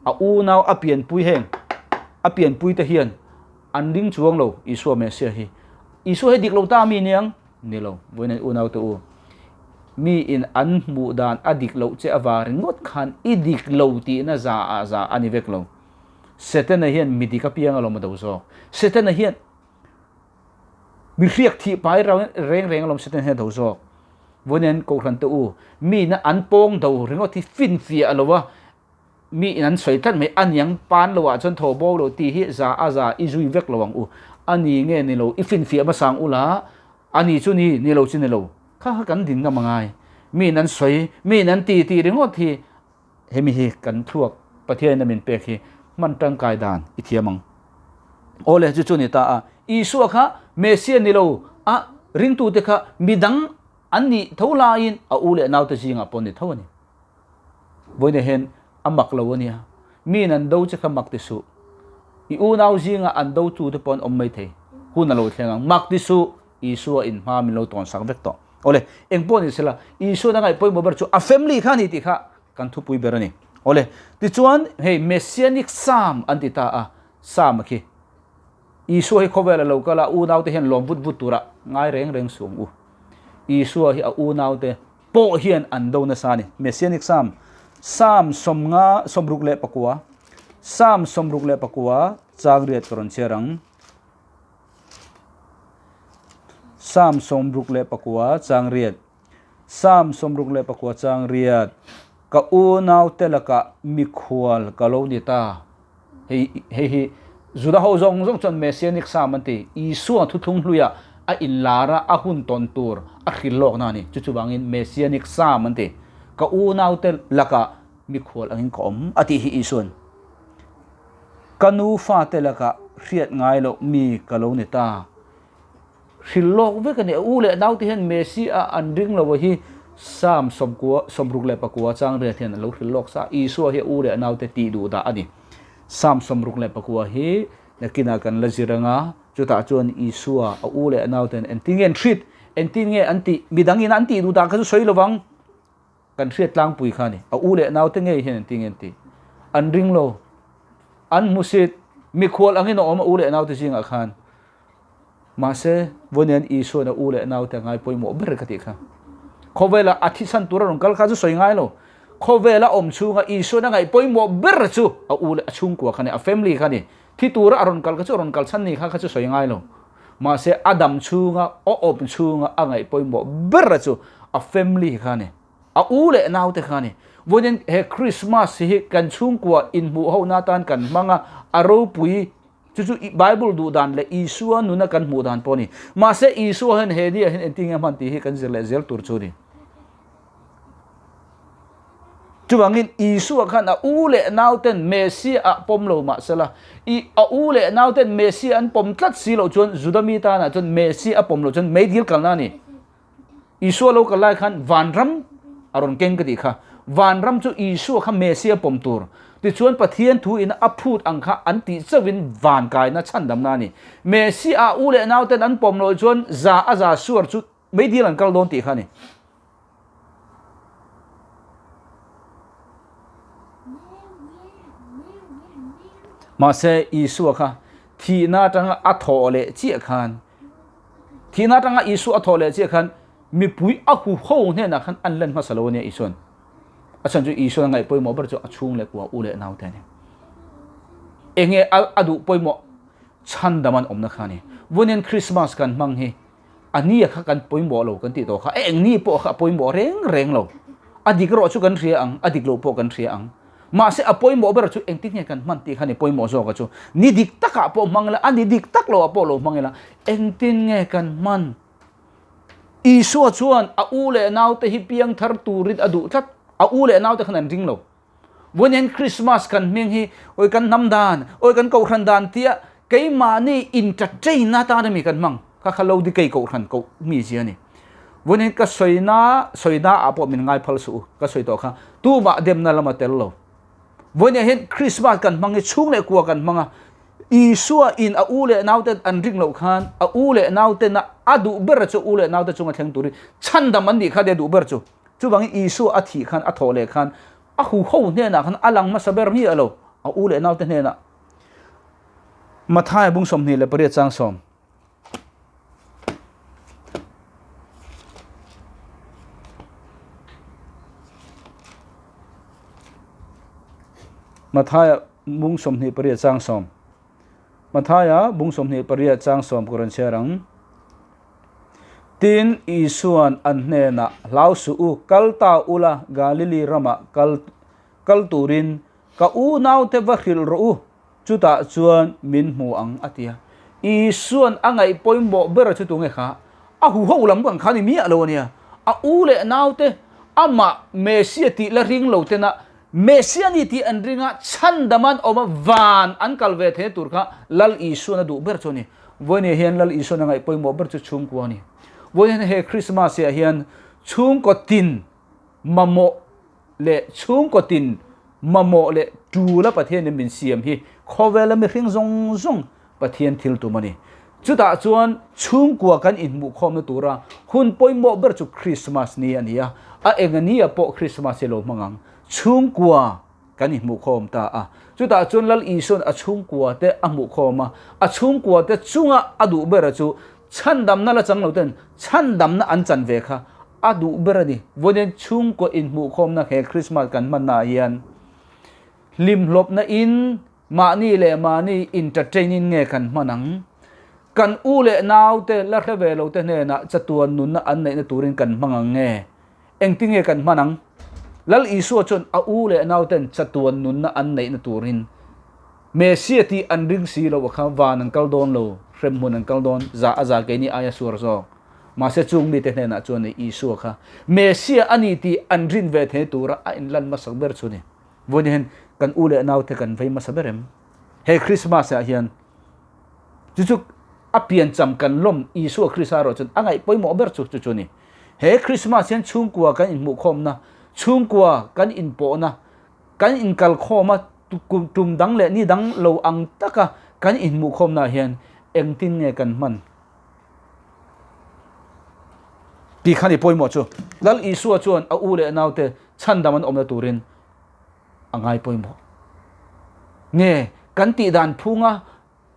A unau a pianpui heng a pianpui te hian an ring chuang lo Isua Messiah hi. Isua hi dik lo ta mi niang? Ni lo, vawiin unau te u. Mi in an hmuh dan a dik loh che avang ringawt khan i dik lo tihna za ah za a ni vek lo. Setana hian mi dik apiang alawm a do zawk. Setana hian Mi hriak thih pai reng reng alawm Satan hian a do zawk. Vawiin Kohhran te u, mi ina an pawng do ringawt hi finfiah a lo a, mi in an sawi tlat mai, a niang pan lo ah chuan thaw bo lo tih hi za a za i zui vek lo ang u. A ni nge ni lo, i finfiah hmasa ang u la, a ni chu ni, ni lo chu ni lo. Kha kha kan din ngam angai. Mi in an sawi, mi in an ti tih ringawt hi Hemi hi kan thluak Pathianin a min pek hi hman tangkai dan i thiam ang. Awle, chu chu ni ta a, Isua kha Messiah ni lo a ringtute kha midang an nih tho laiin a u leh naute zingah pawh ni tho a ni. Vawiin hian a mak lo a nia, miin an do che kha mak ti suh. I unau zingah an do tute pawh an awm maithei, hun a lo thleng ang, mak ti suh. Isua in hma min lo tawn sak vek tawh. Awle, eng pawh ni sela, Isua na ngaih pawimawh ber chu a family kha a ni tih kha kan thupui ber a ni. Awle, tichuan hei Messianic Psalm an ti ta a, Psalm a khi. Isua hi khawvel a lo kal a, unaute hian lawm vut vut tura ngai reng reng suh ang u. Isua hi a unaute pawh hian an do nasa a ni. Messianic Psalm, Psalm 50 64, Psalm 64 chang riat ka rawn chhiar ang. Psalm 66 chang riat Psalm 66 chang riat Ka unaute lakah mikhual ka lo ni ta. Hei hei hi Juda ho zawng zawng chuan Messianic Psalm an ti. Isua thuthlung hluiah a inlar a, a hun tawn tur a hril lawkna a ni. Chu chuvangin Messianic Psalm an ti. Ka unaute lakah mikhual angin ka awm a tih hi Isuan. Ka nu fate lakah hriat ngai loh mi ka lo ni ta. Hrilh lawk vek a ni. A u leh naute hian Messi a an ring lo a hi Psalm 60 64 chang riat hian a lo hrilh lawk sa. Isua hi a u leh naute tih duh dah a ni. Psalm 64 hi nakinah kan la zir anga, chutah chuan Isua a u leh nauten engtin nge an hrit, engtin nge an tih, midangin an tih duh dah kha chu sawi lovang. Kan hriat tlangpui kha a ni. A u leh naute ngei hian an ti nge an ti. An ring lo. An hmusit. Mikhual angin a awm a u leh naute zingah khan. Mahse, vawiin Isua'n a u leh naute a ngai pawimawh ber ka tih kha. Khawvela a thichhan tur a rawn kal kha chu sawi ngai lo. Khawvela awm chhunga Isua'n a ngaih pawimawh ber chu a u leh a chhungkua kha a ni, a family kha a ni. Thi tura a rawn kal kha chu a rawn kal chhan ni kha kha chu sawi ngai lo. Mahse, a dam chhunga, a awm chhunga a ngaih pawimawh ber chu a family kha a ni. A u leh naute kha a ni. Vawiin he Christmas hi kan chhungkua inhmuh ho na atan kan hmang a, a ropui chu chu Bible duh dan leh Isua nuna kan hmuh dan pawh a ni. Mahse, Isua hian he ni-ah hian engtin nge a hman tih hi kan zir leh zel tur chu a ni. Chuvangin Isua khan a u leh nauten Messia ah pawm lo mah sela, i a u leh nauten Messia an pawm tlat si loh chuan Juda mi tanah chuan Messia a pawm loh chuan meidil kalna a ni. Isua lo kal lai khan vanram a rawn keng ka tih kha. Vanram chu Isua kha Messia pawm tur. Tichuan Pathian thu in a phut ang kha an tih chauhin van kaina chhandamna a ni. Messia a u leh nauten an pawm loh chuan za a za suar chu meidil an kal dawn tih kha a ni. Mahse, Isua kha thihna atanga a thawh leh chiah khan, thihna atanga Isua a thawh leh chiah khan mipui a huho hnenah khan an len hmasa lo a nia Isua'n. A chhan chu Isua'n a ngaih pawimawh ber chu a chhung leh kua u leh naute a ni. Enge a duh pawimawh chhandam an awmna kha a ni. Vawiin Krismas kan hmang hi A nia kha kan pawimawh lo kan tih tawh kha, eng ni pawh kha a pawimawh reng reng lo. A dik erawh chu kan hria ang, a dik loh pawh kan hria ang. Mahse a pawimawh ber chu engtin nge kan hman tih kha ni pawimawh zawk a chu. Ni dik takah pawh hmang ila, a ni dik tak loah pawh lo hmang ila, engtin nge kan hman? Isua chuan a u leh naute hi piangthar turin a duh tlat. A u leh naute khan an ring lo. Vawiin Christmas kan hming hi awi kan hnam dan, awi kan kohhran dan tia keimahni entertain atan a mi kan hmang kha kha lo dikei kohhran koh mi zia a ni. Vawiin ka sawina sawina ah pawh min ngai phal suh u, ka sawi tawh kha tumah demna lama tel lo. Vawiin hian Christmas kan hmang hi chhung leh kua kan hmang a. Isua in a u leh naute an ring loh khan a u leh naute na a duh ber chu u leh naute chunga thleng turin chhandam an nih kha nia duh ber chu. Chuvangin Isua a thih khan a thawh leh khan a huho hnenah khan a lang hmasa ber nge alo a u leh naute hnenah. Mathaia bung 28 chang 10. Mathaia bung 28 chang 10. Mathaia bung 28 chang 10 ka rawn chhiar ang. Tin, Isuan an hnenah, Hlau suh u, kal ta ula, Galili ramah kal kal turin ka unaute va hrilh rawh u, chutah chuan min hmu ang, a ti a. Isuan a ngaih pawimawh ber chu tunge kha? A huho lam kan kha ni miah lo a nia. A u leh naute, amah Messia tih la ring lo tena Messia ni tih an ring a, chhandam an awm a, van an kal ve theihna tur kha Lal Isuan a duh ber chu a ni. Vawiin hian Lal Isuan a ngaih pawimawh ber chu chhungkua a ni. Vawiin hian he Krismas ah hian chhungkaw tin mamawh leh chhungkaw tin mamawh leh tul a Pathianin min siam hi khawvela mihring zawng zawng Pathian thil tum a ni. Chutah chuan chhungkua kan inhmuhkhawmna tura hun pawimawh ber chu Krismas ni a ni a, a enga ni ah pawh Krismas hi lo hmang ang. Chhungkua kan inhmuhkhawm ta a. Chutah chuan Lal Isua'n a chhungkua te a hmuhkhawm a, a chhungkua te chunga a duh bera chu chhandamna la chang lo ten chhandamna an chan ve kha a duh ber a ni. Vawiin chhungkua inhmuhkhawmna he Krismas kan hmannaah hian hlimhlawpna in Mahni leh mahni entertain in nge kan hman ang? Kan u leh nau te la hre ve lo te hnenah chatuan nunna an neihna turin kan hmang ang nge? Engtin nge kan hman ang? Lal Isua chuan a u leh nau ten chatuan nunna an neihna turin Messia tih an ring si lo a kha van an kal dawn lo, hremhmun an kal dawn, za a za keini aia suar zawk. Mahse chung mite hnenah chuan Isua kha Messia a ni tih an rin ve thei tura a inlan hmasak ber chu ni. Vawiin hian kan u leh naute kan vei hmasa ber em? He Christmas ah hian chu chu a piancham kan lawm Isua Krista erawh chuan a ngaih pawimawh ber chu chu chu a ni. He Christmas hian chhungkua kan inhmuhkhawmna, chhungkua kan inpawhna, kan inkalkhawma tum dang leh ni dang lo ang taka kan inhmuhkhawmna ah hian engtin nge kan hman? Tih kha ni pawimawh chu. Lal Isua chuan a u leh naute chhandam an awmna turin a ngai pawimawh. Nge kan tih dan phunga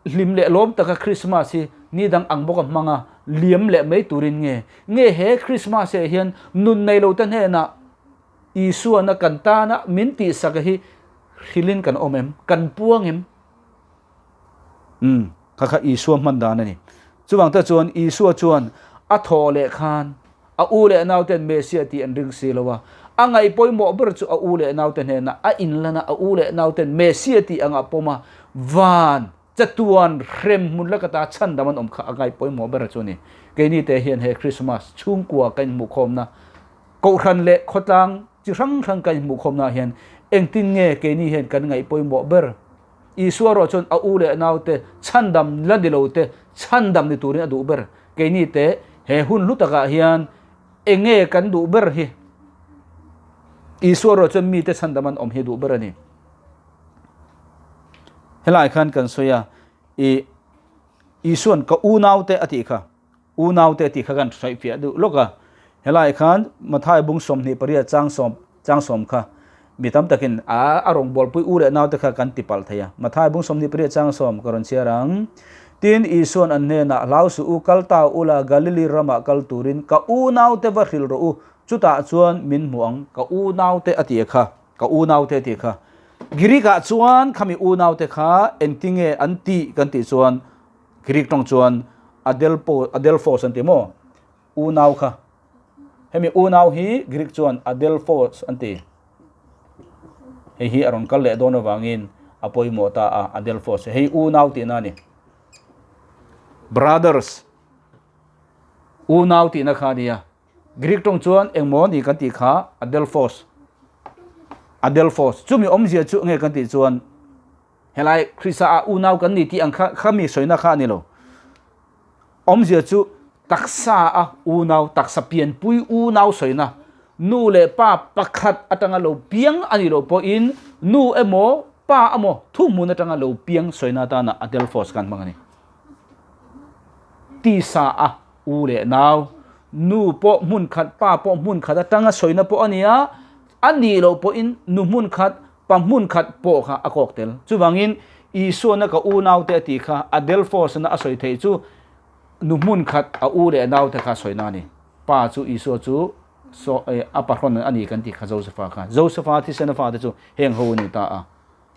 hlim leh lawm taka Krismas hi ni dang ang bawka hmanga liam leh mai turin nge? Nge he Krismas ah hian nun nei lo te hnenah Isuana kan tana min tihsak hi hrilhin kan awm em? Kan puang em? Umm, kha kha Isua hman dan a ni. Chuvang te chuan Isua chuan a thawh leh khan a u leh nauten Messia tih an ring si lo a. A ngaih pawimawh ber chu a u leh naute hnenah a inlan a, a u leh nauten Messia tih anga pawm a, van chatuan hrem hmun laka ta chhandam an awm kha a ngaih pawimawh ber chu a ni. Keini te hian he Krismas chhungkua kan inhmuhkhawmna Kohhran leh khawtlang chi hrang hrang kan inhmuhkhawmnaah hian engtin nge keini hian kan ngaih pawimawh ber? Isua erawh chuan a u leh naute chhandam la ni lote chhandam ni turin a duh ber. Keini te he hun hlu takah hian enge kan duh ber hi? Isua erawh chuan mite chhandam an awm hi a duh ber a ni. Helai khan kan sawi a, i Isuan ka unaute a tih kha, unaute a tih kha kan hraihfiah duh lawk a. Helai khan Mathai bung 28 chang sawm chang sawm kha mi tam takin a a rawngbawlpui u leh naute kha kan ti palh thei a. Mathai bung 28 chang sawm ka rawn chhiar ang. Tin, Isuan an hnenah, Hlau suh u, kal ta ula, Galili ramah kal turin ka unaute va hrilh rawh u, chutah chuan min hmu ang, ka unaute a ti kha, ka unaute a ti kha. Greek-ah chuan khami unaute kha engtinge an tih kan tih chuan Greek tawng chuan Adelpo, Adelphos an ti maw? Unau kha. Hemi unau hi Greek chuan Adelphos an ti. Hei hi a rawn kal leh dawn avangin a pawimawh ta a, Adelphos. Hei unau tihna a ni. Brothers. Unau tihna kha a ni a. Greek tawng chuan engmaw ni kan tih kha Adelphos. Adelphos. Chumi awmzia chu nge kan tih chuan Helai Krista ah unau kan ni tih ang kha kha mi sawina kha a ni lo. Awmzia chu taksa a unau, taksa pianpui unau sawina, nu leh pa pakhat atanga lo piang a nih loh pawhin nu emaw pa emaw thuhmun atanga lo piang sawina atana adelphos khan hmang a ni. Tisa a u leh nau, nu pawh hmun khat, pa pawh hmun khat atanga sawina pawh a ni a, a nih loh pawhin nu hmun khat, pa hmun khat pawh kha a kawk tel. Chuvangin Isuana ka unaute a tih kha adelphos-na a sawi theih chu nu hmun khat a u leh naute kha a sawina a ni. Pa chu Isua chu saw a pahrawn a ni kan tih kha Josepha kha. Josepha thisena fate chu heng ho a ni ta a.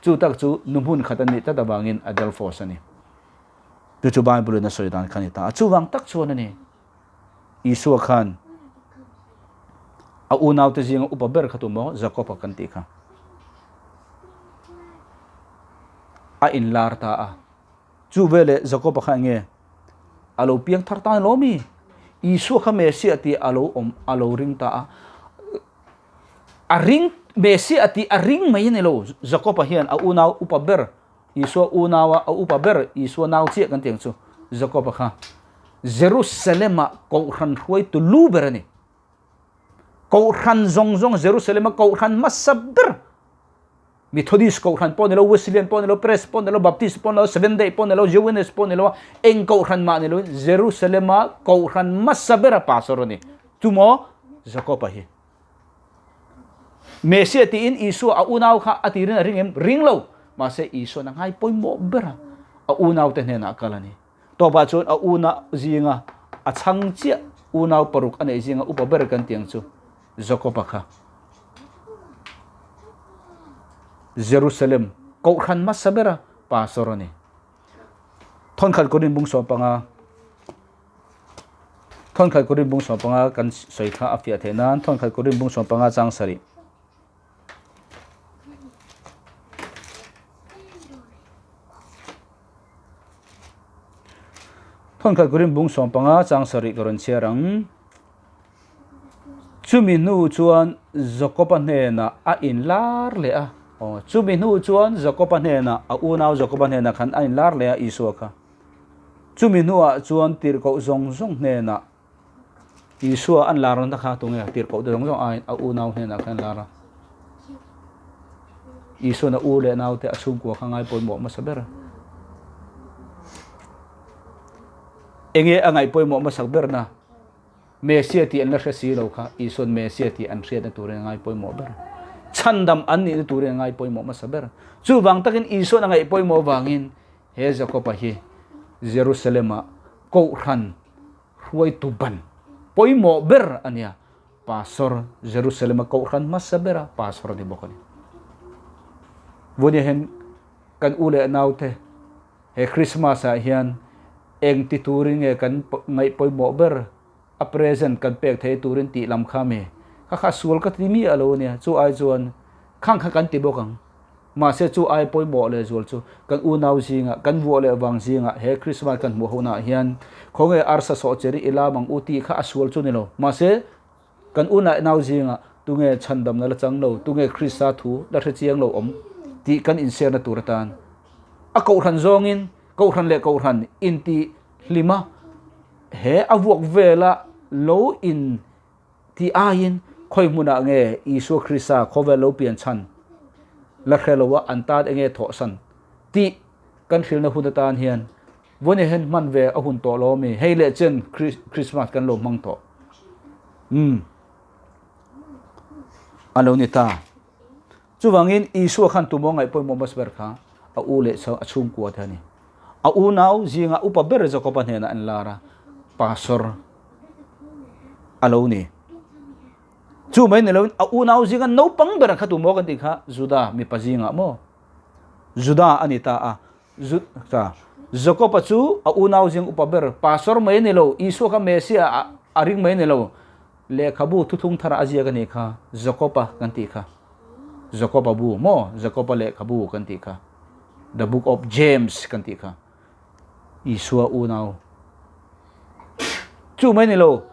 Chu tak chu nu hmun khat a nih tlat avangin adelphos a ni. Chu chu Bible in a sawi dan kha a ni ta a. Chuvang tak chuan a ni. Isua khan a unaute zinga upa ber kha tu maw Jakob-a kan tih kha a inlar ta a. Chu veleh Jakob-a kha enge a lo piang thar ta lo mi? Isua kha Messiah tih a lo awm a lo ring ta a. A ring Messiah tih a ring mai a ni lo. Jakob-a hian a unau upa ber Isua unaua a upa ber Isua nau chiah kan tih ang chu Jakob-a kha Jerusalem-ah Kohhran hruaitu lu ber a ni. Kohhran zawng zawng Jerusalem-a Kohhran hmasa ber Methodist Kohhran pawh ni lo, Wesleyan pawh ni lo, Pres pawh ni lo, Baptist pawh ni lo, Seventh Day pawh ni lo, Jehovah's pawh ni lo a, eng Kohhran mah ni loin Jerusalem-a Kohhran hmasa bera pastor a ni. Tumaw Jakob-a hi. Messiah tiin Isua a unau kha a tirin a ring em? Ring lo. Mahse Isuan a ngai pawimawh ber a, a unaute hnenah a kal a ni. Tawpah chuan a una zinga a chhang chiah unau paruk a neih zinga upa ber kan tih ang chu Jakob-a kha. Jerusalem kohhran hmasa bera pastor a ni. Thawnkhat Korin bung 15 Thawnkhat Korin bung 15 kan sawi kha a fiah theih nan Thawnkhat Korin bung 15 chang sarih. Thawnkhat Korin bung 15 chang sarih ka rawn chhiar ang. Chumi hnu chuan Jakoba hnenah a inlar leh a. Aw, chumi hnu chuan Jakoba hnenah, a unau Jakoba hnenah khan a inlar leh a Isua kha. Chumi hnuah chuan tirhkoh zawng zawng hnenah Isua an lar na kha tunge tirhkoh te zawng zawng aiin a unau hnenah khan a lar a. Isuan a u leh naute a chhungkua kha ngai pawimawh hmasa ber a. Enge a ngaih pawimawh hmasak ber na? Messia tih an la hre si lo kha Isua'n Messia tih an hriatna turin a ngai pawimawh ber. Chhandam an nihna turin a ngai pawimawh hmasa ber. Chuvang takin Isua'n a ngaih pawimawh avangin he Jakob-a hi Jerusalem-ah Kohhran hruaitu ban pawimawh ber a nia. Pastor, Jerusalem-a Kohhran hmasa bera pastor a ni bawk a ni. Vawiin hian kan u leh naute He Christmas ah hian eng ti turin nge kan ngaih pawimawh ber a present kan pek thei turin tih lam kha mi kha kha sual ka ti miah lo ania chu ai chuan khang kha kan ti bawk ang mahse chu ai pawimawh leh zual chu kan unau zingah kan vuah leh vang zingah he Christmas kan hmuh hunah hian khawnge arsa sawh cheri i lam ang u tih kha a sual chu ni lo mahse kan unau zingah tunge chhandamna la chang lo, tunge Krista thu la hre chiang lo awm tih kan inserna tur atan a kohhran zawngin kohhran leh kohhran inti hlima he a vuak vela lo in ti aiin khawi hmunah nge Isua Krista khawvel lo pian chhan la hre loa an tan enge thawhsan tih kan hrilna hun atan hian Vawiin hian hman ve a hun tawh lo ami? Hei leh chen Christmas kan lo hmang tawh. Umm. A lo ni ta. Chuvangin Isua khan tumaw ngaih pawimawh hmasa ber kha a u leh a chhungkua te a ni. A unau zinga upa ber Jakoba hnenah an lar a, pastor a lo ni. Chu mai ni loin a unau zinga naupang ber kha tumaw kan tih kha Juda mipa zingah maw? Juda a ni ta a. Jakob-a chu a unau zing upa ber, pastor mai a ni lo, Isua kha Messiah a ring mai a ni lo, lehkhabu thuthung thar a ziak a nih kha, Jakob-a kan tih kha. Jakob-a bu maw? Jakob-a lehkhabu kan tih kha. The book of James kan tih kha. Isua unau. Chu mai a ni lo,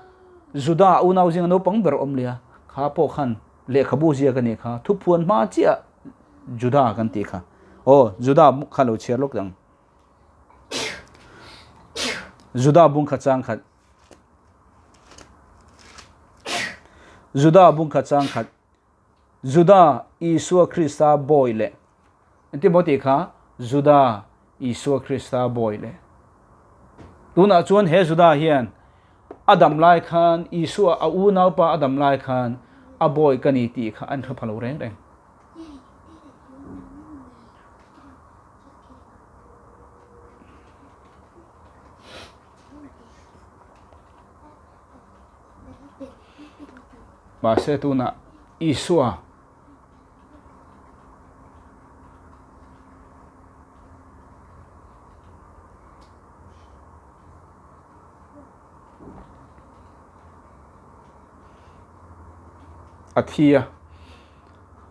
Juda unau zinga naupang ber awm leh a, kha pawh khan lehkhabu ziak a nih kha, thuphuan hma chiah Juda kan tih kha. Aw, Juda kha lo chhiar lawk ang. Juda bung kha chang khat. Juda bung kha chang khat. Juda Isua Krista bawi leh. Engtin maw tih kha Juda Isua Krista bawi leh. Tunah chuan he Juda hian a dam lai khan Isua a unaupa a dam lai khan a bawi ka ni tih kha an hre pha lo reng reng. Mahse tunah Isua A thi a,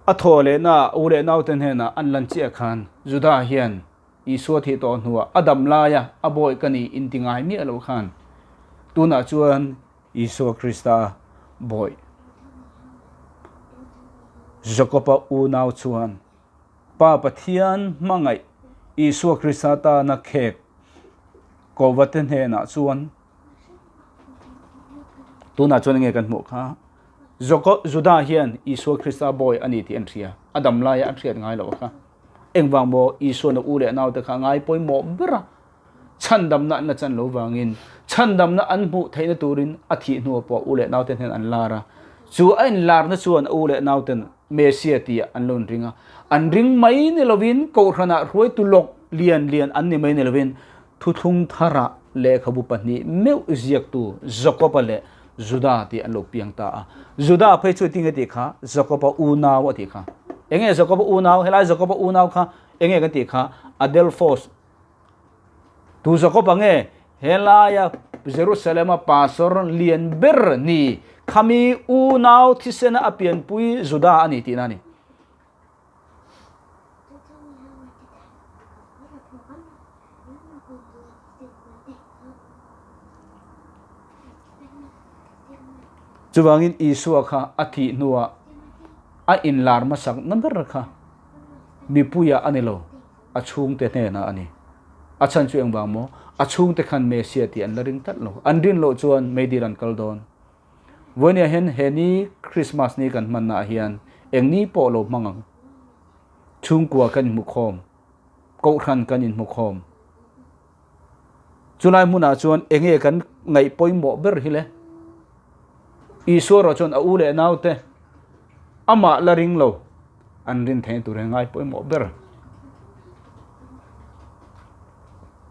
a thaw lehna u leh naute hnenah an lan chiah khan Juda hian Isua thih tawh hnuah a dam laia a bawi ka ni inti ngai miah lo khan tunah chuan Isua Krista bawi Jakoba unau chuan Pa Pathian hmangaih Isua Krista tana khek kovate hnenah chuan tunah chuan enge kan hmuh kha? Juda hian Isua Krista bawi a ni tih an hria, a dam laia an hriat ngai loh kha. Engvang maw Isuan a u leh naute kha a ngai pawimawh ber a, chhandamna an la chan lo vangin chhandamna an hmuh theihna turin a thih hnuah pawh a u leh naute hnen an lar a. Chu a inlarna chuan a u leh nauten Messia tih an lo inring a. An ring mai ni lovin Kohhranah hruaitu lawk lian lian an ni mai ni lovin thuthlung tharah lehkhabu pahnih meuh ziaktu Jakoba leh Juda tih an lo piang ta a. Juda phei chu tinge tih kha Jakoba unau a tih kha. Enge Jakoba unau? Helai Jakoba unau kha enge kan tih kha? Adelphos. Tu Jakoba nge helaia Jerusalema pastor lian ber ni khami unau thisena a pianpui Juda a ni tihna a ni. Chuvangin Isua kha a thih hnuah a inlar hmasak na ber kha mipuiah a ni lo, a chhungte hnenah a ni. A chhan chu engvang maw? A chhungte khan Messiah tih an la ring tlat lo. An rin loh chuan meidil an kal dawn. Vawinia hian he ni Christmas ni kan hmannaah hian eng ni pawh lo hmang ang. Chhungkua kan inhmu khawm, kohhran kan inhmu khawm. Chulai hmunah chuan enge kan ngaih pawimawh ber hi le? Isua erawh chuan a u leh naute amah la ring lo an rin theihna tur hi ngai pawimawh ber.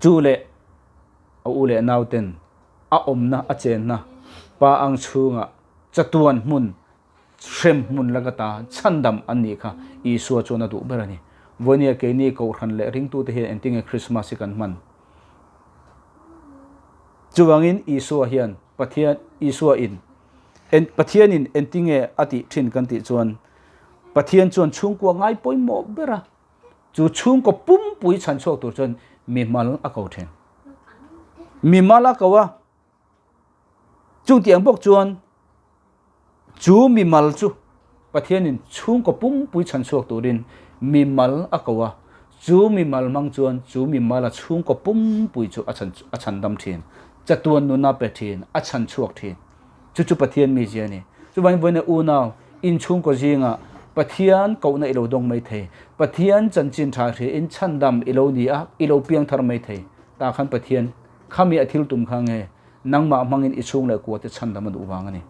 Chu leh a u leh nauten a awmna a chenna pa ang chhungah chatuan hmun hrem hmun laka ta chhandam an nih kha Isua chuan a duh ber a ni. Vawinia keini Kohhran leh ringtute hian engtinge Krismas hi kan hman? Chuvangin Isua hian Pathian Isua in en Pathianin engtinge a tih thin kan tih chuan Pathian chuan chhungkua ngai pawimawh ber a. Chu chhungkaw pumpui chhan chhuak tur chuan mimal a ko thin. Mimal a ko a, chung tih ang bawk chuan chu mimal chu Pathianin chhungkaw pumpui chhan chhuak turin mimal a ko a, chu mimal hmang chuan chu mimal a chhungkaw pumpui chu a chhan a chhan dam thin, chatuan nuna pe thin, a chhan chhuak thin. Chu chu Pathian mizia a ni. Chuvangin vawiin unau, inchhungkaw zingah Pathian kohna i lo dawng mai thei. Pathian chanchin tha hriain chhandam i lo ni a, i lo piang thar mai thei. Tah khan Pathian khami a thil tum kha nge nangmah hmangin i chhung leh kua te chhandam a duh vang a ni.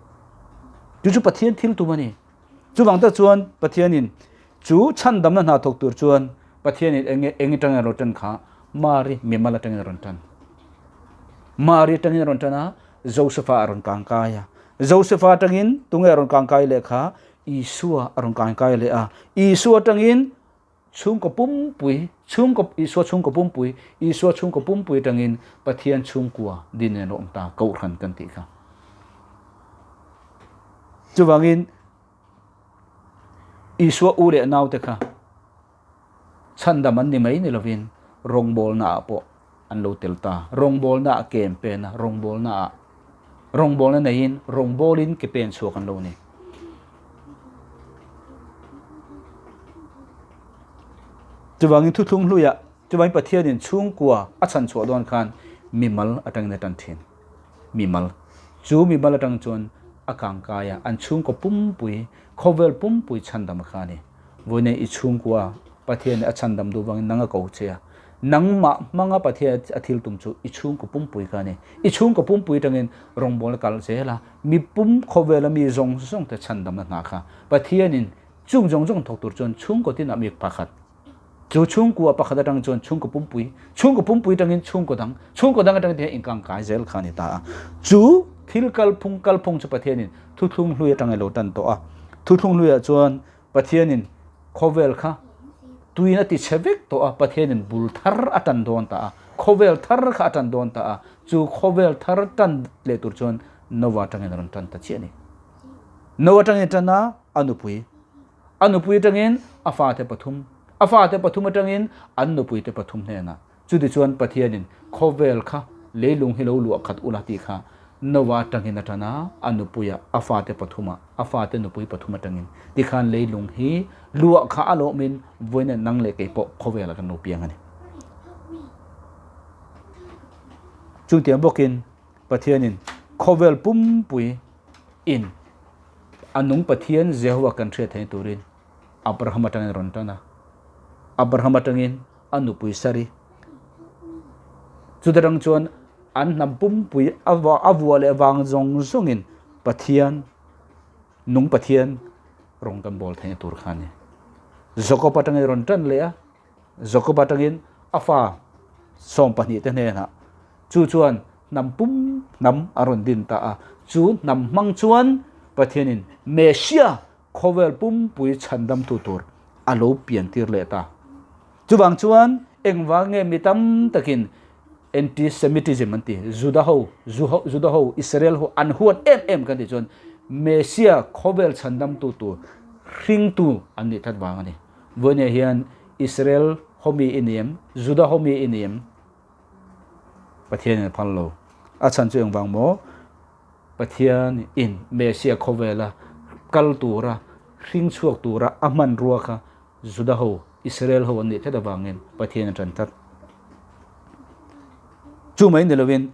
Chu chu Pathian thil tum a ni. Chuvang tak chuan Pathianin chu chhandamna hna thawk tur chuan Pathianin enge eng atangin a rawn tan kha Mari mimal atangin a rawn tan. Mari atangin a rawn tan a, Josefa a rawn kangkai a. Josefa atangin tunge a rawn kangkai leh kha? Isua a rawn kangkai leh a. Isua atangin chhungkaw pumpui, chhungkaw Isua chhungkaw pumpui, Isua chhungkaw pumpui atangin Pathian chhungkua din in a awm ta, Kohhran kan tih kha. Chuvangin Isua u leh naute kha chhandam an ni mai ni lovin rawngbawlnaah pawh an lo tel ta. Rawngbawlnaah ke an pen a, rawngbawlnaah rawngbawlna neiin rawngbawlin ke pen chhuak an lo ni. Chuvangin thuthlung hluiah chuvangin Pathianin chhungkua a chhan chhuah dawn khan mimal atangin a tan thin. Mimal. Chu mimal atang chuan a kangkai a, an chhungkaw pumpui, khawvel pumpui chhandam kha a ni. Vawiin i chhungkua. Pathian a chhandam duh vangin nang a ko che a. Nangmah hmanga Pathian a thil tum chu i chhungkaw pumpui kha a ni. I chhungkaw pumpui atangin rawngbawlna kal zel a, mipum khawvela mi zawng zawng te chhandamna hna kha Pathianin chung zawng zawng thawk tur chuan chhungkaw tinah mi pakhat Chu chhungkua pakhat atang chuan chhungkaw pumpui, chhungkaw pumpui atangin chhungkaw dang, chhungkaw dang atangin tihian inkang kai zel kha a ni ta a. Chu thil kalphung kalphung chu Pathianin thuthlung hlui atang a lo tan tawh a. Thuthlung hluiah chuan Pathianin khawvel kha tuiin a ti chhe vek tawh a, Pathianin bul thar a tan dawn ta a, khawvel thar kha a tan dawn ta a, chu khawvel thar tan leh tur chuan Noah atangin a rawn tan ta chiah a ni. Noah atangin a tan a, a nupui A nupui atangin a fate pathum, a fate pathum atangin an nupuite pathum hnenah. Chutichuan Pathianin khawvel kha leilung hi lo luah khat ula tih kha Noah atangin a tan a, a nupuia a fate pathuma a fate nupui pathum atangin tikhan leilung hi luah kha a lawmin vawiin nang leh kei pawh khawvelah kan lo piang a ni. Chutiang bawkin Pathianin khawvel pumpui in A nung Pathian Jehovah kan hriat theih turin Abraham atangin a rawn tan a. Abraham atangin a nupui Sari. Chuta tang chuan an hnam pumpui a vua leh vang zawng zawngin Pathian, nung Pathian rawng kan bawl theihna tur kha a ni. Jakob atangin a rawn tan leh a, Jakob atangin a fa 12 te hnenah chu chuan hnam pum hnam a rawn din ta a. Chu hnam hmang chuan Pathianin Messiah khawvel pumpui chhandamtu tur a lo piantir leh ta. Chuvang chuan engvang nge mi tam takin anti-Semitism an ti, Juda ho, Juda ho, Israel ho an huat em em kan tih chuan Messiah khawvel chhandamtu tur hringtu an nih tlat vang a ni. Vawinia hian Israel homi i ni em? Juda homi i ni em? Pathianin a phal lo. A chhan chu engvang maw? Pathian in Messiah khawvela kal tura, hring chhuak tura a hmanrua kha Juda ho, Israel ho an nih tlat avangin Pathian a tan tlat. Chu mai ni lovin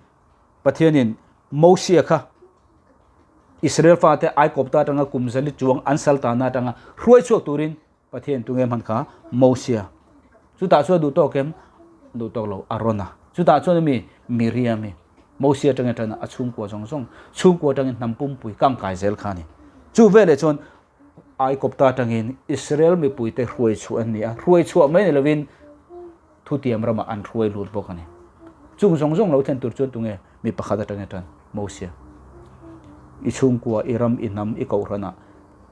Pathianin Mosia kha Israel fate Aikawpta atanga kum zali chuang an sal tana atanga hruai chhuak turin Pathian tunge hman kha Mosia. Chutah chuan duh tawk em? Duh tawk lo Arona. Chutah chuan mi Miriam-i Mosia atanga tana a chhungkua zawng zawng chhungkua atangin hnam pumpui kang kai zel kha a ni. Chu veleh chuan Aikawpta atangin Israel mipuite hruai chhuah an ni a, hruai chhuah mai ni lovin thutiam ramah an hruai lut bawk a ni. Chung zawng zawng lo thlen tur chuan tunge mi pakhat atangin tan Mosia. I chhungkua, i ram, i hnam, i kohhranah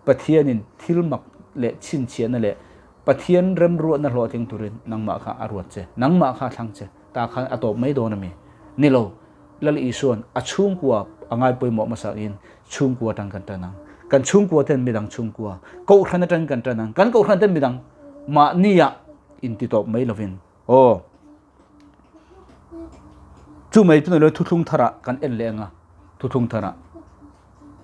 Pathianin thil mak leh chhinchhiahna leh Pathian remruatna hlawhtling turin nangmah kha a ruat che, nangmah kha a thlang che, ta khan a tawp mai dawn a mi? Ni lo, Lal Isua'n a chhungkua a ngai pawimawh hmasa in chhungkua atang kan tan ang. Kan chhungkua ten midang chhungkua, kohhran atangin kan tan ang. Kan kohhran ten midang mahnia inti tawp mai lovin aw. Chu mai chu ni lo thuthlung tharah kan en leh anga thuthlung tharah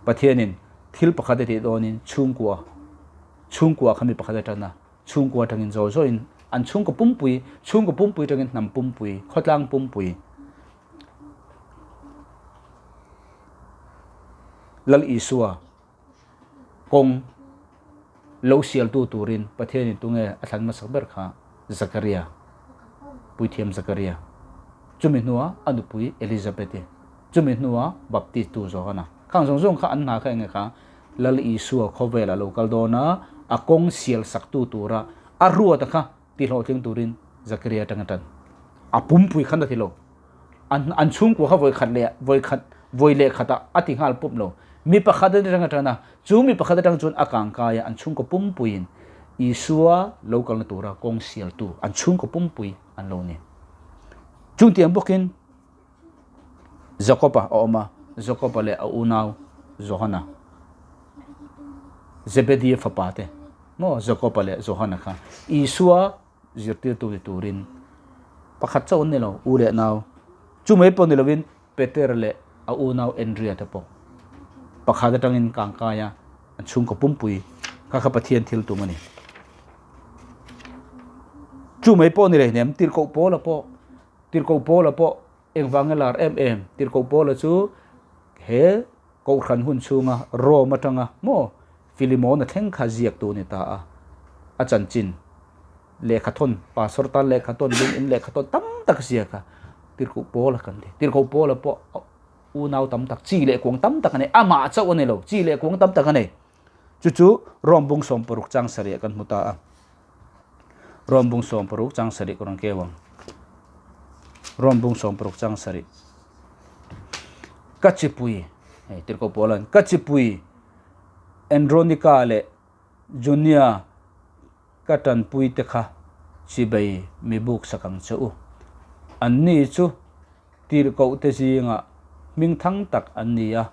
Pathianin thil pakhat a tih dawnin chhungkua chhungkua kha mi pakhat a tan a, chhungkua atangin zawi zawiin an chhungkaw pumpui chhungkaw pumpui atangin hnam pumpui khawtlang pumpui Lal Isua kawng lo sialtu turin Pathianin tunge a thlan hmasak ber kha Zakaria, Puithiam Zakaria, chumi hnua a nupui Elizabeth-i, chumi hnua Baptistu Johana. Khang zawng zawng kha an hna kha enge kha Lal Isua khawvelah lo kal dawn a, a kawng sial saktu tura a ruata kha tihlawhtling turin Zakaria atanga tan a pumpui khan a ti lo. An an chhungkua kha vawi khat leh vawi khat vawi leh khatah a ti nghal pup lo. Mi pakhat atang atang a, chu mi pakhat atang chuan a kang kai a, an chhungkaw pumpuiin Isua lo kalna tura kawng sialtu an chhungkaw pumpui an lo ni. Chungtiang bawkin Jakob-a a awm a, Jakob-a leh a unau Johana, Zebedee fapa te maw Jakob-a leh Johana kha Isua zirtirtu ni turin pakhat chauh an ni lo, u leh nau. Chu mai pawh ni lovin Peter leh a unau Andrea te pawh pakhat atangin kangkai a, an chhungkaw pumpui kha kha Pathian thil tum a ni. Chu mai pawh ni lehnem Tirhkoh Paula pawh Tirhkoh Paula pawh engvanga lar em em Tirhkoh Paula chu he Kohhran hun chhunga Rome atanga maw Filimona thleng kha ziaktu a ni ta a, a chanchin. Lehkha thawn, pastor tan lehkha thawn, lung in lehkha thawn tam tak a ziak a. Tirhkoh Paula kan ti. Tirhkoh Paula pawh unau tam tak, chi leh kuang tam tak a nei. Amah chauh a ni lo, chi leh kuang tam tak a nei. Chu chu Rom bung 16 chang sarih ah kan hmu ta a. Rom bung 16 chang sarih ka rawn keu ang. Rom bung 16 chang sarih. Ka chipui, hei Tirhkoh Paula'n, ka chipui Andronika leh Junia ka tanpui te kha chibei mi buk sak ang che u. Anni chu tirhkoh te zingah hming thang tak an ni a,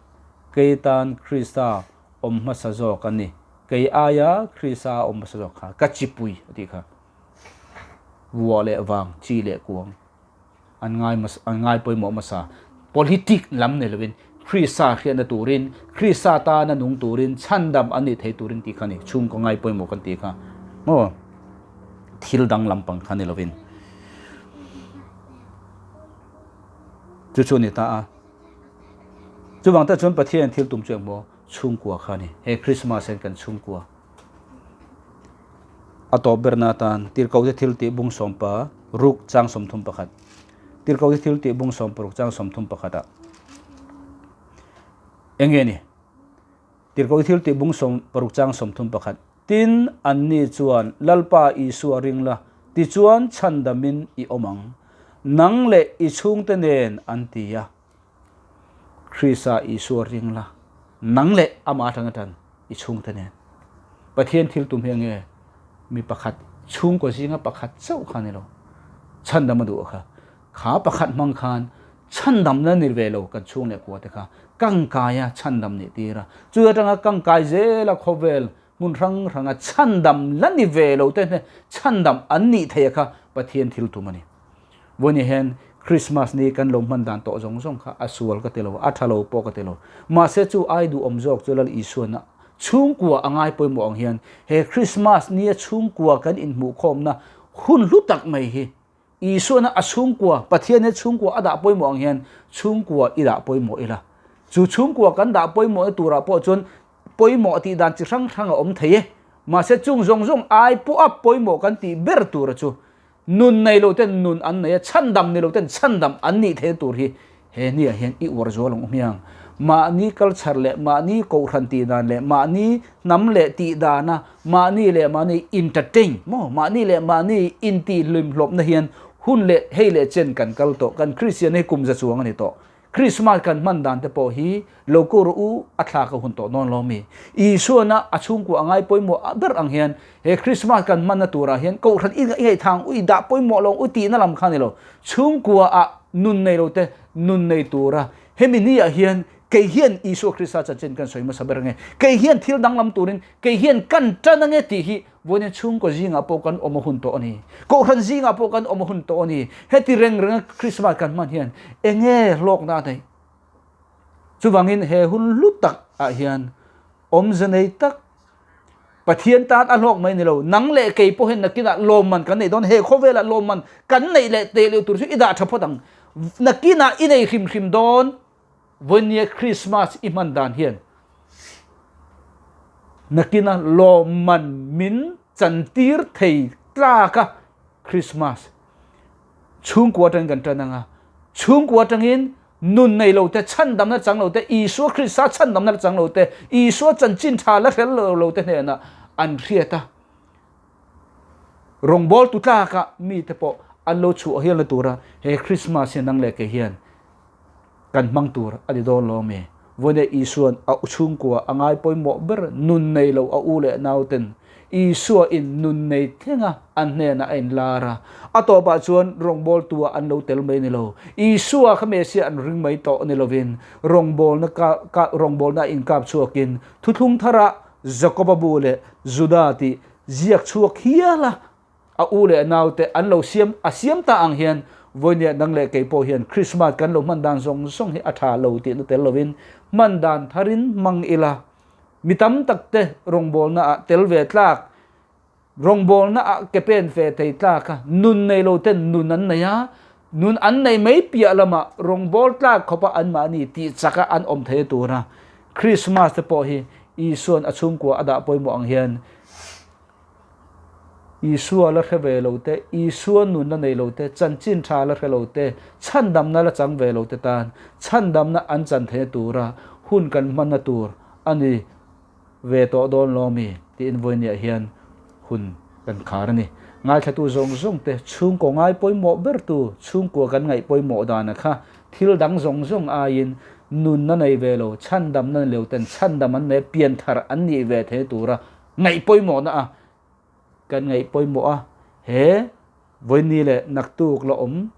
kei tan Krista awm hmasa zawk a ni. Kei aia Krista a awm hmasa zawk kha ka chipui a tih kha. Vuah leh vang, chi leh kuang an ngai an ngai pawimawh hmasa. Politic lam nei lovin Krista hriatna turin, Krista tana nung turin, chhandam an nih thei turin tih kha a ni. Chhungkaw ngai pawimawh kan tih kha maw thil dang lampang kha ni lovin. Chu chu a ni ta a. Chuvang te chuan Pathian thil tum chu engmaw chhungkua kha a ni. He Christmas hian kan chhungkua a tawp berna atan Tirhkohte thil tih bung sawmpa ruk chang 31 Tirhkohte thil tih bung 16 chang 31 ah enge ni? Tirhkohte thil tih bung 16 chang 31 Tin, anni chuan, Lalpa Isua ring la, tichuan chhandamin i awm ang. Nang leh i chhungte nen an ti a. Krista Isua ring la, nang leh amah atang atan i chhungte nen. Pathian thil tum hi enge? Mi pakhat, chhungkaw zinga pakhat chauh kha ni lo. Chhandam a duh kha. Kha pakhat hmang khan chhandamna ni ve lo kan chhung leh kua te kha kangkaia chhandam nih tir a. Chu atanga kangkai zela khawvel hmun hrang hranga chhandam la ni ve lo te hne chhandam an nih theih a kha Pathian thil tum a ni. Vawiin hian Christmas ni kan lo hman dan tawh zawng zawng kha a sual ka ti lo, a tha lo pawh ka ti lo. Mahse chu ai duhawm zawk chu Lal Isuana chhungkua a ngai pawimawh ang hian he Christmas nia chhungkua kan inhmuhkhawmna hun hlu tak mai hi Isuana a chhungkua, Pathian he chhungkua a dah pawimawh ang hian chhungkua i dah pawimawh ila. Chu chhungkua kan dah pawimawhna turah pawh chuan pawimawh tih dan chi hrang hrang a awm thei e. Mahse chung zawng zawng ai pawha pawimawh kan tih ber tura chu nun nei lo ten nun an nei a, chhandam ni lo ten chhandam an nih theihna tur hi He hniah hian i uar zual ang u hmiang. Mahni culture leh mahni kohhran tih dan leh mahni hnam leh tih dana mahni leh mahni entertain maw mahni leh mahni intihhlimhlawpna hian hun leh hei leh chen kan kal tawh. Kan Kristian hi kum za chuang a ni tawh. Krismas kan hman dan te pawh hi lo ko rawh u a thlak a hun tawh dawn lo mi. Isuana a chhungkua a ngai pawimawh ber ang hian he Krismas kan hmanna turah hian kohhran i ngaihthang u i dah pawimawh lo u tihna lam kha a ni lo. Chhungkua ah nun nei lo te nun nei tura hemi ni ah hian kei hian Isua Krista chanchin kan sawi hmasa ber ange, kei hian thil danglam turin kei hian kan tan ange tih hi vawiin chhungkaw zingah pawh kan awm a hun tawh a ni. Kohhran zingah pawh kan awm a hun tawh a ni. Heti reng renga Krismas kan hman hian enge hlawkna a neih? Chuvangin he hun hlu tak ah hian awmze nei tak Pathian tan a hlawk mai ni lo, nang leh kei pawh hian nakinah lawmman kan nei dawn, he khawvelah lawmman kan neih leh teh leh tur chu i dah tha phawt ang. Nakinah i nei hrim hrim dawn, vawinia Krismas i hman dan hian nakina lawmman min chantir thei tlak a Krismas chhungkua atangin kan tan anga, chhungkua atangin nun nei lo te, chhandamna chang lo te, Isua Krista chhandamna chang lo te, Isua chanchin tha la hrel lo lo te hnenah an hriat a. Rawngbawltu tlakah mite pawh an lo chhuah hialna tura he Krismas hi nang leh kei hian kan hmang tur a ni dawn lo ami? Vawiin Isua'n a chhungkua a ngai pawimawh ber nun nei lo a u leh nauten Isua in nun nei thlenga an hnenah a inlar a. A tawpah chuan rawngbawltua an lo tel mai ni lo. Isua kha Messiah an ring mai tawh ni lovin rawngbawlna ka ka rawngbawlna a inkap chhuakin thuthlung tharah Jakoba bu leh Juda tih ziak chhuak hial a A u leh a naute an lo siam a siam ta ang hian vawinia nang leh kei pawh hian Krismas kan lo hman dan zawng zawng hi a tha lo tihna tel lovin hman dan tharin hmang ila mi tam tak te rawngbawlna ah tel ve tlak rawngbawlna ah ke pen ve thei tlak a nun nei lo ten nun an nei a nun an nei mai piah lamah rawngbâwl tlak khawpa anmahni tih chaka an awm thei tura Krismas te pawh hi Isua'n a chhungkua a dah pawimawh ang hian. Isua la hre ve lo te, Isua nunna nei lo te, chanchin tha la hre lo te, chhandamna la chang ve lo te tan chhandamna an chan theihna tura hun kan hmanna tur a ni ve tawh dawn lo mi tiin vawinia hian hun kan khar a ni. Ngaithlatu zawng zawng te chhungkaw ngai pawimawh ber tu chhungkua kan ngaih pawimawh dana kha thil dang zawng zawng aiin nunna nei ve lo, chhandamna nei lo ten chhandam an nei pianthar an nih ve theihna tura ngaih pawimawhna a kan ngaih pawimawh a, he vawiini leh naktuk la awm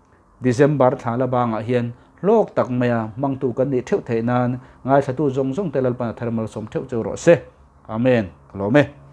December thla la bangah hian hlawk tak maia hmangtu kan nih theuh theih nan ngaithlatu zawng zawng te Lalpan a thar malsawm theuh cheu rawh se. Amen. Ka lawm e.